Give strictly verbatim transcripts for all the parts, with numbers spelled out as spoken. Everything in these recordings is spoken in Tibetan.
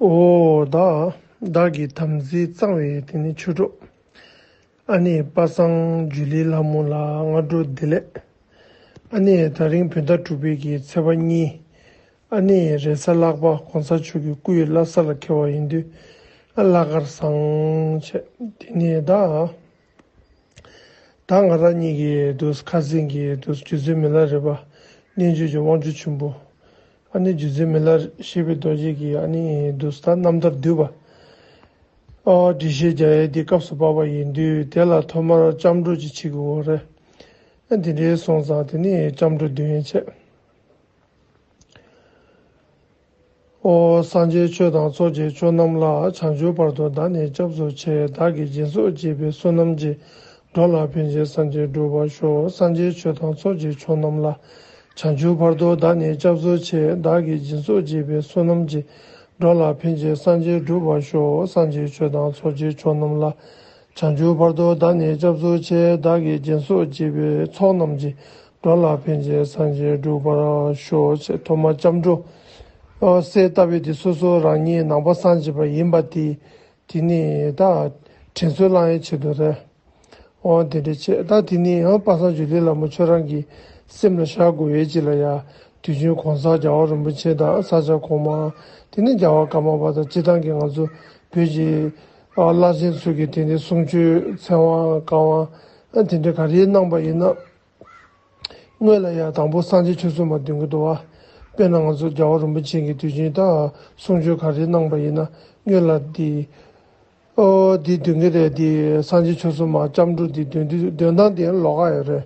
ཨོ་ད། བདག་གི་དམ་ཚིག་གཙང་བའི་དེ་ནི་ཆོས་གྲོགས། ཨ་ནི་པ་སངས་འཇུ་ལི་ལྷ་མོ་ལ་སྔ་དྲོ་བདེ་ལེགས། ཨ་ནི་ད་རིང་བོད་ཟླ་དྲུག་པའི་གི་ཚེས་པ་གཉིས། ཨ་ནི་རེས་གཟའ་ལྷག་པ་གོང་ས་མཆོག་གི་སྐུ་ཡི་བླ་གཟའ་ལ་འཁེལ་བ་ཡིན་དུས། ཨ་བླ་སྐར་བཟང་བྱས་དེ་ནི་ད། ད་ང་རང་གཉིས་ཀྱིས་འདུག་ཁ་སེང་གིས་འདུག་རྗེ་བཙུན་མི་ལ་རས་པ། རྣལ་འབྱོར་གྱི་དབང་ཕྱུག་ཆེན་པོ། ཨ་ནི་རྗེ་བཙུན་མི་ལ་ཞེས་པའི་རྡོ་རྗེ་གིས་ཨ་ནི་འདུག་ད་རྣམ་ཐར་བསྡུས་པ། ཨོ་འགྲེལ་བཤད་རྒྱག་ཡས་འདི་སྐབས་སུ་བབས་པ་ཡིན་དུས་དེ་ལ་ཐོག་མར་སྐྱབས་འགྲོ་ཅིག་བྱེད་དགོས་རེད། ཨ་འདི་འདྲའི་སོང་ཙང་དེ་ནི་སྐྱབས་འགྲོ་འདོན་ཡས་བྱས། ཨོ། སངས་རྒྱས་ཆོས་དང་ཚོགས་ཀྱི་མཆོག་རྣམས་ལ། བྱང་ཆུབ་བར་དུ་བདག་ནི་སྐྱབས་སུ་མཆི། བདག་གིས་སྦྱིན་སོགས་བགྱིས་པའི་བསོད་ནམས་ཀྱིས། འགྲོ་ལ་ཕན་ཕྱིར་སངས་རྒྱས་འགྲུབ་པར་ཤོག་སངས་རྒྱས་ཆོས་དང་ཚོགས་ཀྱི་མཆོག་རྣམས་ལ། བྱང་ཆུབ་བར་དུ་བདག་ནི་སྐྱབས་སུ་མཆི། བདག་གིས་སྦྱིན་སོགས་བགྱིས་པའི་བསོད་ནམས་ཀྱིས། འགྲོ་ལ་ཕན་ཕྱིར་སངས་རྒྱས་འགྲུབ་པར་ཤོག་སངས་རྒྱས་ཆོས་དང་ཚོགས་ཀྱི་མཆོག་རྣམས་ལ། བྱང་ཆུབ་བར་དུ་བདག་ནི་སྐྱབས་སུ་མཆི། བདག་གིས་སྦྱིན་སོགས་བགྱིས་པའི་ཚོགས་རྣམས་ཀྱིས། འགྲོ་ལ་ཕན་ཕྱིར་སངས་རྒྱས་འགྲུབ་པར་ཤོག་ཅེས་ཐོག་མར་སྐྱབས་འགྲོ། ཨོ་གསལ་བཏབ་པའི་དེ་སོ་སོ་རང་ཉིད་ནང་པ་སངས་རྒྱས་པ་ཡིན་པ་དེ། དེ་ནི་ད་དྲན་གསོ་བསླང་ཡའི་ཆེད་དུ་རེད། ཨོ་དེ་འདྲ་བྱས་ད་དེ་ནི་ཡང་པ་སངས་འཇུ་ལི་ལ་མོ་ཁྱོད་རང་གི་སེམས་ལ་བཞག་དགོས་ཡས་ཅིག་ལ་ཡ། དུས་རྒྱུན་གོང་ས་རྒྱལ་བ་རིན་པོ་ཆེ་དང་ས་སྐྱ་གོང་མ། དེ་ནི་རྒྱལ་བ་ཀརྨ་པ་དང་སྤྱི་བཏང་གི་ང་ཚོ་བོད་ཀྱི་བླ་ཆེན་ཚོ་གི་དེ་ནི་གསུང་ཆོས་ཚེ་དབང་བཀའ་དབང་དེ་འདྲ་ག་རེ་གནང་པ་ཡིན་ན། སྔོན་ལ་ཡང་དང་པོ་སངས་རྒྱས་ཆོས་གསུངས་པ་འདོན་གྱི་འདུག་བ། དཔེར་ན་ང་ཚོ་རྒྱལ་བ་རིན་པོ་ཆེ་གི་དུས་ཆེན་དང་གསུང་ཆོས་ག་རེ་གནང་པ་ཡིན་ན་སྔོན་ལ་འདི། ཨོ་འདི་འདོན་གྱི་རེད་འདི་སངས་རྒྱས་ཆོས་གསུངས་མ་སྐྱབས་འགྲོ་འདི་འདོན་དུས་འདོན་སྟངས་འདི་ལོགས་ཀ་ཡོད་རེད།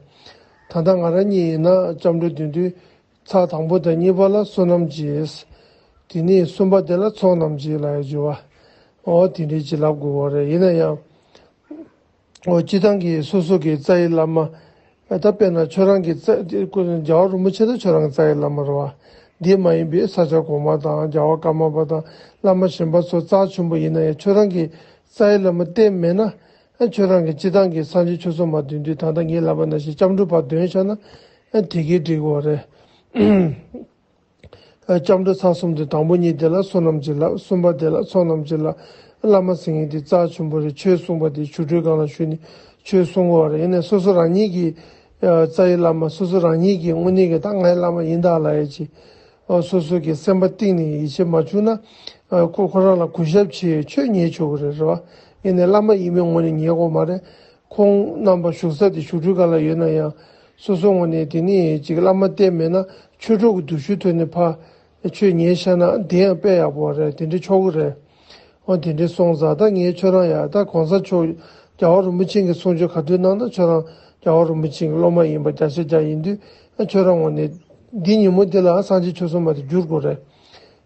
ད་ལྟ་ང་རང་གཉིས་ཡིན་ན་སྐྱབས་འགྲོ་འདོན་དུས་ཚར་དང་པོ་དང་གཉིས་པ་ལ་བསོད་ནམས་ཀྱིས། དེ་ནས་གསུམ་པ་དེ་ལ་ཚོགས་རྣམས་ཀྱིས་ལ་ཡ་བརྗོད་བ། ཨོ་དེ་འདྲའི་ཅིག་ལབ་དགོས་བ་རེད་ཡིན་ན་ཡང་། ཨོ་སྤྱི་བཏང་གི་སོ་སོ་གི་རྩ་བའི་བླ་མ། ད་དཔེར་ན་ཁྱོད་རང་གི་རྩ་རྒྱལ་བ་རིན་པོ་ཆེ་དང་ཁྱོད་རང་གི་རྩ་བའི་བླ་མ་རེད་བ། འདི་མ་ཡིན་པའི་ས་སྐྱ་གོང་མ་དང་རྒྱལ་བ་ཀརྨ་པ་དང་བླ་མ་གཞན་པ་ཚོ་རྩ་ཆེན་པོ་ཡིན་ན་ཡང་ཁྱོད་རང་གི་རྩ་བའི་བླ་མ་བསྟེན་མེད་ན། ཨ་ཁྱོད་རང་གི་སྤྱི་བཏང་གི་སངས་རྒྱས་ཆོས་གསུངས་མ་འདོན་དུས་ད་ལྟ་ངས་ལབ་པ་ནང་བཞིན་སྐྱབས་འགྲོ་ཕར་འདོན་བཞག་ན། ཨ་དེ་གས་འགྲིག་གི་རེད། སྐྱབས་འགྲོ་ཚར་གསུམ་དེ་དང་པོ་གཉིས་དེ་ལ་བསོད་ནམས་ཀྱིས་ལབ། གསུམ་པ་དེ་ལ་ཚོགས་རྣམས་ཀྱིས་ལབ། བླ་མ་ཟེར་མཁན་དེ་རྩ་ཆེན་པོ་རེད། ཆོས་གསུངས་པ་དེ་ཆོ་འཕྲུལ་སྒང་ལ་ཞུགས་ནས་ཆོས་གསུང་དགོས་པ་རེད། ཡིན་ནའི་སོ་སོ་རང་ཉིད་ཀྱི་རྩ་བའི་བླ་མ་སོ་སོ་རང་ཉིད་ཀྱི་དངོས་གནས་ཀྱི་ད་ངའི་བླ་མ་ཡིན་ད་ལབ་ཡས་ཀྱི་སོ་སོ་གི་སེམས་པ་གཏིང་ནས་ཡིད་ཆེས་མ་བྱུང་ན་ཁོ་ཁོ་རང་ལ་གུས་ཞབས་བྱེད་ཆོས་ཉན་ཆོག་གི་རེད་རེད་བ། ཡིན་ནའི་བླ་མ་ཡིན་པའི་ངོས་ནས་ཉན་དགོས་མ་རེད། ཁོང་རྣམ་པ་བཞུགས་ས་དེ་ཆོ་འཕྲུལ་སྒང་ལ་ཡོད་ན་ཡང་སོ་སོ་ངོས་ནས་དེ་ནི་ཅིག་བླ་མ་བསྟེན་མེད་ན་ཆོས་གྲོགས་ཀྱི་འདུ་ཤེས་ཐོག་ནས་ཕར་ཆོས་ཉན་བཞག་ན་དེ་ཡང་དཔེ་ཡག་པོ་རེད། དེ་འདྲ་ཆོག་གི་རེད། འོ་དེ་འདྲ་སོང་ཙང་ད་ངས་ཁྱོད་རང་ཡ་ད་གོང་ས་མཆོག་རྒྱལ་བ་རིན་པོ་ཆེ་གི་གསུང་ཆོས་ག་དུས་གནང་ན་ཁྱོད་རང་རྒྱལ་བ་རིན་པོ་ཆེ་གི་སློབ་མ་ཡིན་པ་བརྒྱ་ཆ་བརྒྱ་ཡིན་དུས་ཁྱོད་རང་ངོས་ནས་འདི་ཉིན་མོ་འདི་ལ་སངས་རྒྱས་ཆོས་གསུངས་པ་དེ་བསྒྱུར་དགོས་རེད།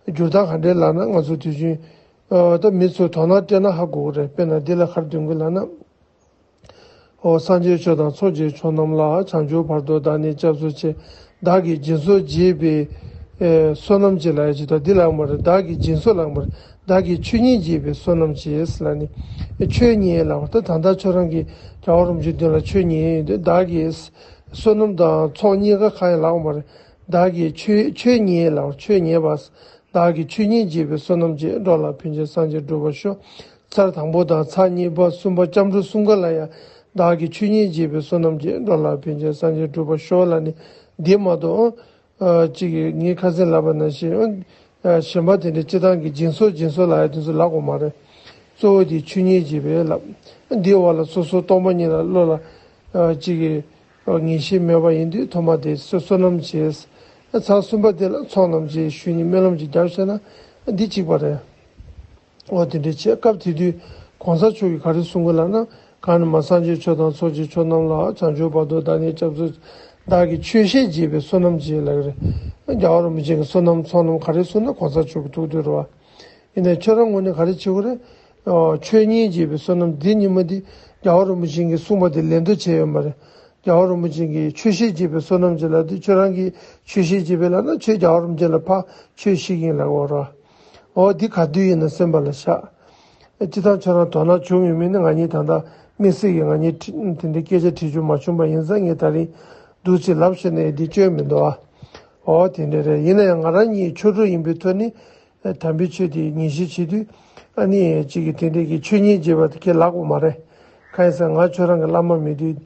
བསྒྱུར་སྟངས་ག་འདྲས་ལབ་ན་ང་ཚོ་དུས་རྒྱུན་ད་མི་ཚོས་དོ་སྣང་སྤྲད་ན་ཧ་གོ་གི་རེད། དཔེར་ན་འདི་ལ་ག་རེ་འདོན་དགོས་ལབ་ན། ཨོ་སངས་རྒྱས་ཆོས་དང་ཚོགས་ཀྱི་མཆོག་རྣམས་ལ། བྱང་ཆུབ་བར་དུ་བདག་ནི་སྐྱབས་སུ་མཆི། བདག་གིས་སྦྱིན་སོགས་བགྱིས་པའི་ཨེ་བསོད་ནམས་ཀྱིས་ལབ་ཡ་ཅིག་དང་འདི་ལབ་མ་རེད། བདག་གིས་སྦྱིན་སོགས་ལབ་མ་རེད། བདག་གིས་ཆོས་ཉིད་བགྱིས་པའི་བསོད་ནམས་ཀྱིས་ལབ་ནི། ཆོས་ཉིད་ལབ་པ་ད་ད་ལྟ་ཁྱོད་རང་གིས་རྒྱལ་བ་རིན་པོ་ཆེའི་མདུན་ལ་ཆོས་ཉན་ཡོང་དུས་བདག་གིས་བསོད་ནམས་དང་ཚོགས་གཉིས་ཀ་གང་ཡང་ལབ་མ་རེད། བདག་གིས་ཆོས་ཆོས་ཉིད་ལབ་ཆོས་ཉན་པ། བདག་གིས་ཆོས་ཉིད་བགྱིས་པའི་བསོད་ནམས་ཀྱིས། འགྲོ་ལ་ཕན་ཕྱིར་སངས་རྒྱས་འགྲུབ་པར་ཤོག་ཚར་དང་པོ་དང་ཚར་གཉིས་པ་གསུམ་པ་སྐྱབས་འགྲོ་གསུམ་ཀ་ལ་ཡང་བདག་གིས་ཆོས་ཉིད་བགྱིས་པའི་བསོད་ནམས་ཀྱིས། འགྲོ་ལ་ཕན་ཕྱིར་སངས་རྒྱས་འགྲུབ་པར་ཤོག་ལབ་ནི་འདི་མ་གཏོགས། ཨ་གཅིག་གིས་ངས་ཁ་སང་ལབ་པ་ནང་བཞིན་ཨ་གཞན་པ་དེ་འདྲའི་སྤྱི་བཏང་གི་སྦྱིན་སོགས་སྦྱིན་སོགས་ལབ་ཡ་དེ་ཚོ་ལབ་དགོས་མ་རེད། གཙོ་བོ་དེ་ཆོས་ཉིད་བགྱིས་པའི་ལབ། འདིའི་འོག་ལ་སོ་སོ་སྟོང་པ་ཉིད་ལ་བློ་ལ་ཨ་གཅིག་གིས་ངེས་ཤེས་མེད་པ་ཡིན་དུས་ཐོག་མ་དེ་བསོད་བསོད་ནམས་བྱས། ཨ་ཚར་གསུམ་པ་དེ་ལ་ཚོགས་རྣམས་ཀྱིས་ཞུས་ནས་སྨོན་ལམ་ཅིག་བརྒྱབ་བྱས་ན་འདི་གཅིག་པ་རེད། འོ་དེ་འདྲའི་བྱས་སྐབས་དེ་དུས་གོང་ས་མཆོག་གིས་ག་རེ་གསུང་གི་ལབ་ན། གང་ནས་མ་སངས་རྒྱས་ཆོས་དང་ཚོགས་ཀྱི་མཆོག་རྣམས་ལ། བྱང་ཆུབ་བར་དུ་བདག་ནི་སྐྱབས་སུ། བདག་གིས་ཆོས་བཤད་བགྱིས་པའི་བསོད་ནམས་ཀྱིས་ལབ་ཀྱི་རེད། རྒྱལ་བ་རིན་པོ་ཆེ་གི་བསོད་ནམས་ཚོགས་རྣམས་ག་རེ་གསུངས་ན་གོང་ས་མཆོག་གི་ཐུགས་འདོད་རེད་བ། ཡིན་ནའི་ཁྱོད་རང་ངོས་ནས་ག་རེ་བྱེད་དགོས་རེད། ཨོ་ཆོས་ཉིད་བགྱིས་པའི་བསོད་ནམས་འདི་ཉིན་མོ་འདི་རྒྱལ་བ་རིན་པོ་ཆེ་གིས་གསུངས་པ་དེ་ལེན་འདོད་བྱས་ཡོད་མ་རེད། རྒྱལ་བ་རིན་པོ་ཆེ་གིས་ཆོས་བཤད་བགྱིས་པའི་བསོད་ནམས་ཀྱིས་ལབ་དུས་ཁྱོད་རང་གིས་ཆོས་བཤད་བགྱིས་པའི་ལབ་ན་ཁྱོད་རྒྱལ་བ་རིན་པོ་ཆེ་ལ་ཕར་ཆོས་བཤད་ཀྱིན་ལབ་དགོས་རེད། འོ་འདི་ག་དུས་ཡིན་ན་སེམས་པ་ལ་བཞག་སྤྱིར་བཏང་ཁྱོད་རང་དོ་སྣང་བྱུང་ཡོད་མེད་ནི་ང་གཉིས་ད་ལྟ་དམིགས་བསལ་གྱིས་ང་གཉིས་དྲི་དེ་འདྲའི་སྐད་ཆ་དྲི་རྒྱུ་མ་བྱུང་པ་ཡིན་ཙང་ངས་ད་རིང་འདུག་ཅེས་ལབ་བྱས་ནས་འདི་བཅོས་མི་འདུག་ཨ། འོ་དེ་འདྲ་རེད། ཡིན་ན་ཡང་ང་རང་གཉིས་ཆོས་གྲོགས་ཡིན་པའི་ཐོག་ནས་ དམ་པའི་ཆོས་དེ་ངེས་ཤེས་བྱེད་དུས། ཨ་ནི་ཅིག་གི་དེ་འདྲའི་གི་ཆོས་ཉིད་ཅེས་པ་དེ་ཁས་ལེན་དགོས་མ་རེད། གང་ཡིན་ཟེར་ན་ང་ཁྱོད་རང་གི་བླ་མ་མེད་དུས།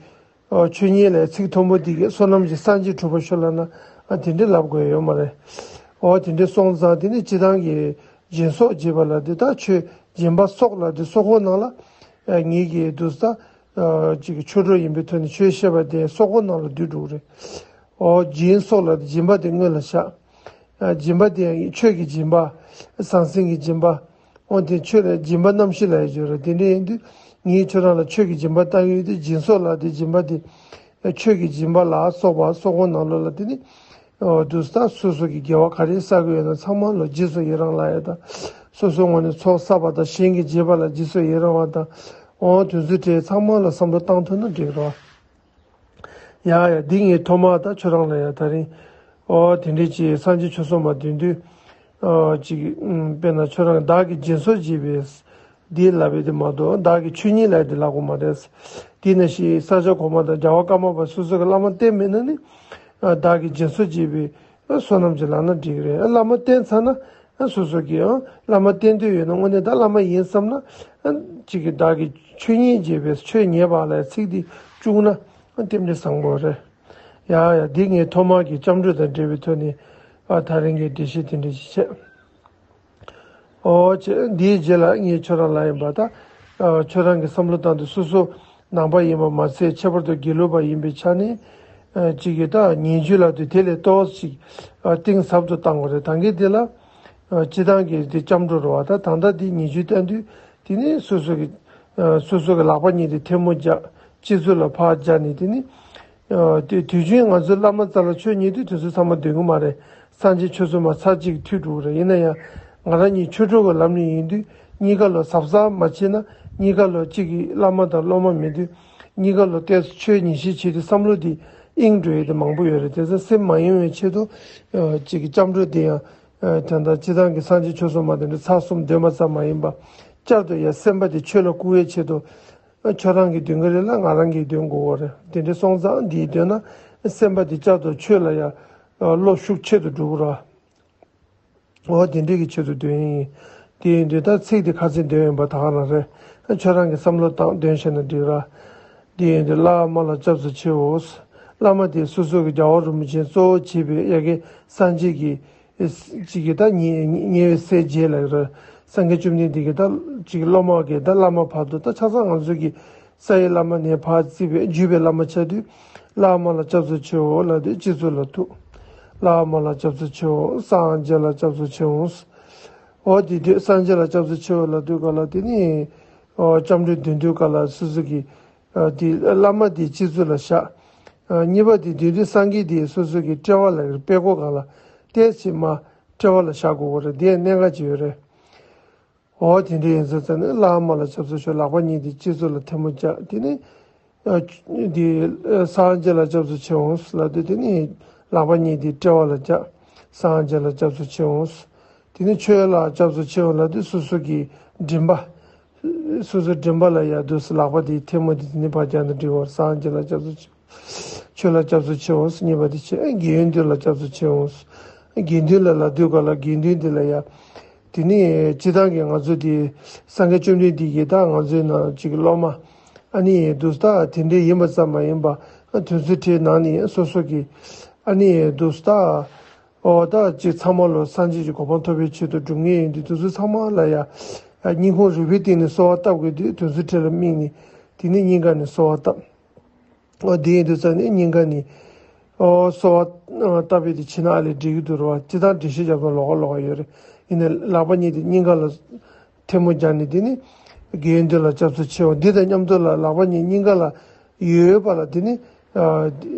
ཨོ། ཆོས་ཉིད་ལ་ཚིག་མཐོན་པོ་འདི་གི་བསོད་ནམས་ཀྱི་སངས་རྒྱས་གྲུབ་པ་ཤོག་ལབ་ན། ཨ། དེ་འདྲའི་ལབ་དགོས་ཡོད་མ་རེད། ཨོ། དེ་འདྲའི་སོང་ཙང་དེ་ནི་སྤྱིར་བཏང་གི་སྦྱིན་སོགས་ཅེས་པ་ལ་དེ་ད་ཆོས་སྦྱིན་པ་སོགས་ལ་དེ་སོགས་པའི་ནང་ལ། ཨ། ངེད་ཀྱི་དུས་ད། ཨ། ཅིག་ཆོས་གྲོགས་ཡིན་པའི་ཐོག་ནས་ཆོས་བཤད་པ་དེ་སོགས་པའི་ནང་ལ་འདུས་འགྲོ་གི་རེད། ཨོ། སྦྱིན་སོགས་ལ་དེ་སྦྱིན་པ་དེ་སྔོན་ལ་བཞག་ཨ། སྦྱིན་པ་དེ་ཡང་ཆོས་ཀྱི་སྦྱིན་པ། ཟང་ཟིང་གི་སྦྱིན་པ། འོ་དེ་ཆོས་ལ་སྦྱིན་པ་རྣམ་བཞི་ལབ་ཡ་ཡོད་རེད། དེ་འདྲ་ཡིན་དུས་ངས་ཁྱོད་རང་ལ་ཆོས་ཀྱི་སྦྱིན་པ་བཏང་གི་ཡོད་དུས་སྦྱིན་སོགས་ལ་དེ་སྦྱིན་པ་དེ་ཆོས་ཀྱི་སྦྱིན་པ་ལ་སོགས་པ་སོགས་པའི་ནང་ལོགས་ལ། དེ་ནི། ཨོ། དུས་ད་སོ་སོ་གི་དགེ་བ་ག་རེ་བསགས་ཀྱི་ཡོད་ན་ཚང་མ་ལ་རྗེས་སུ་ཡི་རང་ལབ་ཡ་དང་། སོ་སོའི་ངོས་ནས་ཚོགས་བསགས་པ་དང་གཞན་གྱིས་བརྗེད་པ་ལ་རྗེས་སུ་ཡི་རང་བ་དང་། འོ་དེ་ཚོའི་གྲས་ཚང་མ་ལ་བསམ་བློ་བཏང་ཐུབ་ན་འགྲིག་རོགས། ཡ་ཡ། འདི་ངས་ཐོག་མར་ད་ཁྱོད་རང་ལ་ཡ་ད་རིང་། ཨོ། དེ་འདྲའི་ཅིག་སངས་རྒྱས་ཆོས་གསུངས་པ་འདོན་དུས། ཨོ། ཅིག་ཨུམ། དཔེར་ན་ཁྱོད་རང་བདག་གིས་སྦྱིན་སོགས་བགྱིས་པས། འདི་ལབ་པའི་དེ་མ་གཏོགས་བདག་གིས་ཆོས་ཉིད་ལབ་དེ་ལབ་དགོས་མ་རེད། དེ་ནང་བཞིན་ས་སྐྱ་གོང་མ་དང་རྒྱལ་བ་ཀརྨ་པ་སོ་སོ་གི་བླ་མ་བསྟེན་མེད་ན་ནི། ཨ། བདག་གིས་སྦྱིན་སོགས་བགྱིས་པས། ཨ། བསོད་ནམས་ཅིག་ལབ་ན་འགྲིག་གི་རེད། ཨ། བླ་མ་བསྟེན་ཚར་ན། ཨ། སོ་སོ་གིས། ཨ། བླ་མ་བསྟེན་འདོད་ཡོད་ན་དངོས་གནས་ད་བླ་མ་ཡིན་བསམ་ན། ཨ། ཅིག་གིས་བདག་གིས་ཆོས་ཉིད་བགྱིས་པས་ཆོས་ཉན་པ་ལབ་ཚིག་འདི་བཅུག་ན། ཨ། རྟེན་འབྲེལ་བཟང་པོ་རེད། ཡ་ཡ། འདི་ངས་ཐོག་མར་གྱི་སྐྱབས་འགྲོ་དང་འབྲེལ་བའི་ཐོག་ནས། ཨ། ད་རིང་གི་འགྲེལ་བཤད་དེ་འདྲ་ཞིག་བྱས། ཨོ་ཅེ། འདིའི་རྗེས་ལ་ངས་ཁྱོད་རང་ལ་ཡིན་པ་ད། ཨ། ཁྱོད་རང་གི་བསམ་བློ་བཏང་དུས་སོ་སོ་ནང་པ་ཡིན་པ་མ་ཚད་ཁྱད་པར་དུ་དགེ་ལུགས་པ་ཡིན་པའི་ཆ་ནས། ཨ། གཅིག་གིས་ད་ཉེས་བྱུས་ལབ་དུས་དེ་ལས་ཏོག་ཙམ་ཅིག་ཨ། གཏིང་ཟབ་ཏུ་བཏང་དགོས་རེད། ད་གིན་དེ་ལ། ཨ། སྤྱིར་བཏང་གི་དེ་སྐྱབས་འགྲོ་རེད་བ། ད་ད་ལྟ་དེ་ཉེས་བྱུས་བསྟན་དུས་དེ་ནི་སོ་སོ་གི། ཨ། སོ་སོ་གི་ལག་པ་གཉིས་དེ་ཐལ་མོ་སྦྱར། སྤྱི་གཙུག་ལ་ཕར་སྦྱར་ནས། དེ་ནི། ཨ། དེ་དུས་རྒྱུན་ང་ཚོའི་བླ་མ་རྩ་ལ་ཆོས་ཉན་དུས་དེ་ཚོ་ཚང་མ་འདོན་གི་མ་རེད། སངས་རྒྱས་ཆོས་གསུངས་པ་ཚར་གཅིག་ཐོས་འགྲོ་གི་རེད། ཡིན་ན་ཡང་ང་རང་གཉིས་ཆོས་གྲོགས་ཀྱི་ལམ་ནས་ཡིན་དུས་གཉིས་ཀ་ལ་གཟབ་གཟབ་མ་བྱས་ན། གཉིས་ཀ་ལ་གཅིག་གི་བླ་མ་དང་སློབ་མ་མེད་དུས་གཉིས་ཀ་ལ་ཏོག་ཙམ་ཆོས་ཉན་ཤས་བྱེད་དུས་བསམ་བློ་དེ་གཡེང་འགྲོ་ཡས་དེ་མང་པོ་ཡོད་རེད། དེ་ཚོ་སེམས་མ་གཡེང་བའི་ཆེད་དུ། ཨ། གཅིག་གི་སྐྱབས་འགྲོ་དེ་ཡང་། ཨ། ད་ལྟ་སྤྱིར་བཏང་གི་སངས་རྒྱས་ཆོས་གསུངས་པ་དེ་འདྲ་ཚར་གསུམ་འདོན་པ་ཙམ་མ་ཡིན་པ། བསྐྱར་དུ་ཡང་སེམས་པ་དེ་ཆོས་ལ་བསྐུལ་བའི་ཆེད་དུ། ཨ། ཁྱོད་རང་གིས་འདོན་གྱི་རེད་ལ་ང་རང་གིས་འདོན་དགོས་པ་རེད། དེ་འདྲ་སོང་ཙང་འདིའི་འདོན་ན་སེམས་པ་དེ་བསྐྱར་དུ་ཆོས་ལ་ཡང་། ཨ། བློ་ཤུགས་ཆེ་རུ་འགྲོ་གི་རེད། འོ་དེ་འདྲ་གི་ཆེད་དུ་འདོན་ཡིན། དེ་ཡིན་དུས་ད་ཚིག་དེ་ཁ་ཚིག་འདོན་ཡིན་པ་ད་ག་རང་རེད། ཨ། ཁྱོད་རང་གིས་བསམ་བློ་བཏང་འདོན་ཤེས་ན་འགྲིག་ར། དེ་ཡིན་དུས་བླ་མ་ལ་སྐྱབས་སུ་མཆིའོ། བླ་མ་དེ་སོ་སོ་གི་རྒྱལ་བ་རིན་པོ་ཆེ་གཙོ་བོ་བྱས་པའི་ཡ་གི་སངས་རྒྱས་ཀྱི། ཨེ། གཅིག་གིས་ད་ཉེ་ཉེ་བའི་སྲས་བརྒྱད་ལ་རེད། སངས་རྒྱས་བཅོམ་ལྡན་འདས་ཀྱིས་ད་གཅིག་སློབ་མ་གིས་ད་བླ་མ་བར་དུ། ད་ཆ་ཚང་ང་ཚོ་གི་ས་ཡི་བླ་མ་ནས་ཕར་བརྩིས་པའི་བརྒྱུད་པའི་བླ་མ་ཆགས་དུས། བླ་མ་ལ་སྐྱབས་སུ་མཆིའོ་ལབ་དུས་སྤྱི་གཙུག་ལ་ཐུག་བླ་མ་ལ་སྐྱབས་སུ་མཆིའོ། སངས་རྒྱས་ལ་སྐྱབས་སུ་མཆིའོ། འོ་དེ་དུས་སངས་རྒྱས་ལ་སྐྱབས་སུ་མཆིའོ་ལབ་དུས་ག་ལ། དེ་ནི། ཨོ། སྐྱབས་འགྲོ་འདོན་དུས་ག་ལ་སོ་སོ་གི། ཨ། དེ་བླ་མ་དེ་སྤྱི་གཙུག་ལ་བཞག་ཨ། གཉིས་པ་དེ་འདོན་དུས་སངས་རྒྱས་དེ་སོ་སོ་གི་དཔྲལ་བ་ལ་རེད། པད་ཀོ་སྒང་ལ་ཏོག་ཙམ་མར་དཔྲལ་བ་ལ་བཞག་དགོས་པ་རེད། དེ་ཡང་གནད་འགག་ཅིག་ཡོད་རེད། འོ་དེ་འདྲ་ཡིན་ཙང་ཙང་ནས་བླ་མ་ལ་སྐྱབས་སུ་མཆིའོ། ལག་པ་གཉིས་དེ་སྤྱི་གཙུག་ལ་ཐལ་མོ་སྦྱར། དེ་ནས། ཨ། དེ། ཨ། སངས་རྒྱས་ལ་སྐྱབས་སུ་མཆིའོ་ལབ་དུས་དེ་ནས་ལག་པ་གཉིས་དེ་དཔྲལ་བ་ལ་སྦྱར། སངས་རྒྱས་ལ་སྐྱབས་སུ་མཆིའོ། དེ་ནས་ཆོས་ལ་སྐྱབས་སུ་མཆིའོ་ལབ་དུས་སོ་སོ་གི་མགྲིན་པ། སོ་སོའི་མགྲིན་པ་ལ་ཡར་དུ་ལག་པ་དེའི་ཐལ་མོ་དེ་དེ་ནས་ཕར་སྦྱར་ན་འགྲིག་གོ། སངས་རྒྱས་ལ་སྐྱབས་སུ་མཆིའོ། ཆོས་ལ་སྐྱབས་སུ་མཆིའོ། གཉིས་པ་དེ་བྱས། དགེ་འདུན་ལ་སྐྱབས་སུ་མཆིའོ། དགེ་འདུན་ལ་ལབ་དུས་ག་ལ་དགེ་འདུན་དེ་ལ་ཡ། དེ་ནས་སྤྱིར་བཏང་གི་ང་ཚོ་དེ་སངས་རྒྱས་བཅོམ་ལྡན་འདས་ཀྱི་ད་ང་ཚོའི་ནང་གཅིག་གི་སློབ་མ། ཨ་ནི་དུས་ད་དེ་འདྲའི་ཡིན་པ་ཙམ་མ་ཡིན་པ། དོན་ཚན་ཁྲིད་ནང་ནས་སོ་སོ་གི། ཨ་ནི་དུས་ད། ཨོ། ད་ཅིག་ཚང་མ་ལོ་སངས་རྒྱས་ཀྱི་གོ་འཕང་ཐོབ་པའི་ཆེད་དུ་སྒྲུབ་མཁན་ཡིན་དུས། དེ་ཚོ་ཚང་མ་ལ་ཡ་སྙིང་ཁོང་རུས་པའི་གཏིང་ནས་གསོལ་བ་བཏབ་དགོས་དུས། དོན་ཚན་ཁྲིད་ལ་དམིགས་ནས་དེ་ནས་སྙིང་ག་ནས་གསོལ་བ་བཏབ། ཨོ། དེ་ཡིན་དུས་ཙང་ནས་སྙིང་ག་ནས། ཨོ། གསོལ་བ་བཏབ་པའི་དེ་བྱེད་ན་ཨ་ལས་འགྲིག་གི་འདུག་རེད་བ། སྤྱིར་བཏང་འགྲེལ་བཤད་རྒྱབ་ན་ལོགས་ཀ་ལོགས་ཀ་ཡོད་རེད། ཡིན་ནའི་ལག་པ་གཉིས་དེ་སྙིང་ག་ལ་ཐལ་མོ་སྦྱར་ནས། དེ་ནས་དགེ་འདུན་ལ་སྐྱབས་སུ་མཆིའོ། འདི་དང་མཉམ་དུ་ལ་ལག་པ་གཉིས་སྙིང་ག་ལ་ཡོད་པ་ལ། དེ་ནི། ཨ།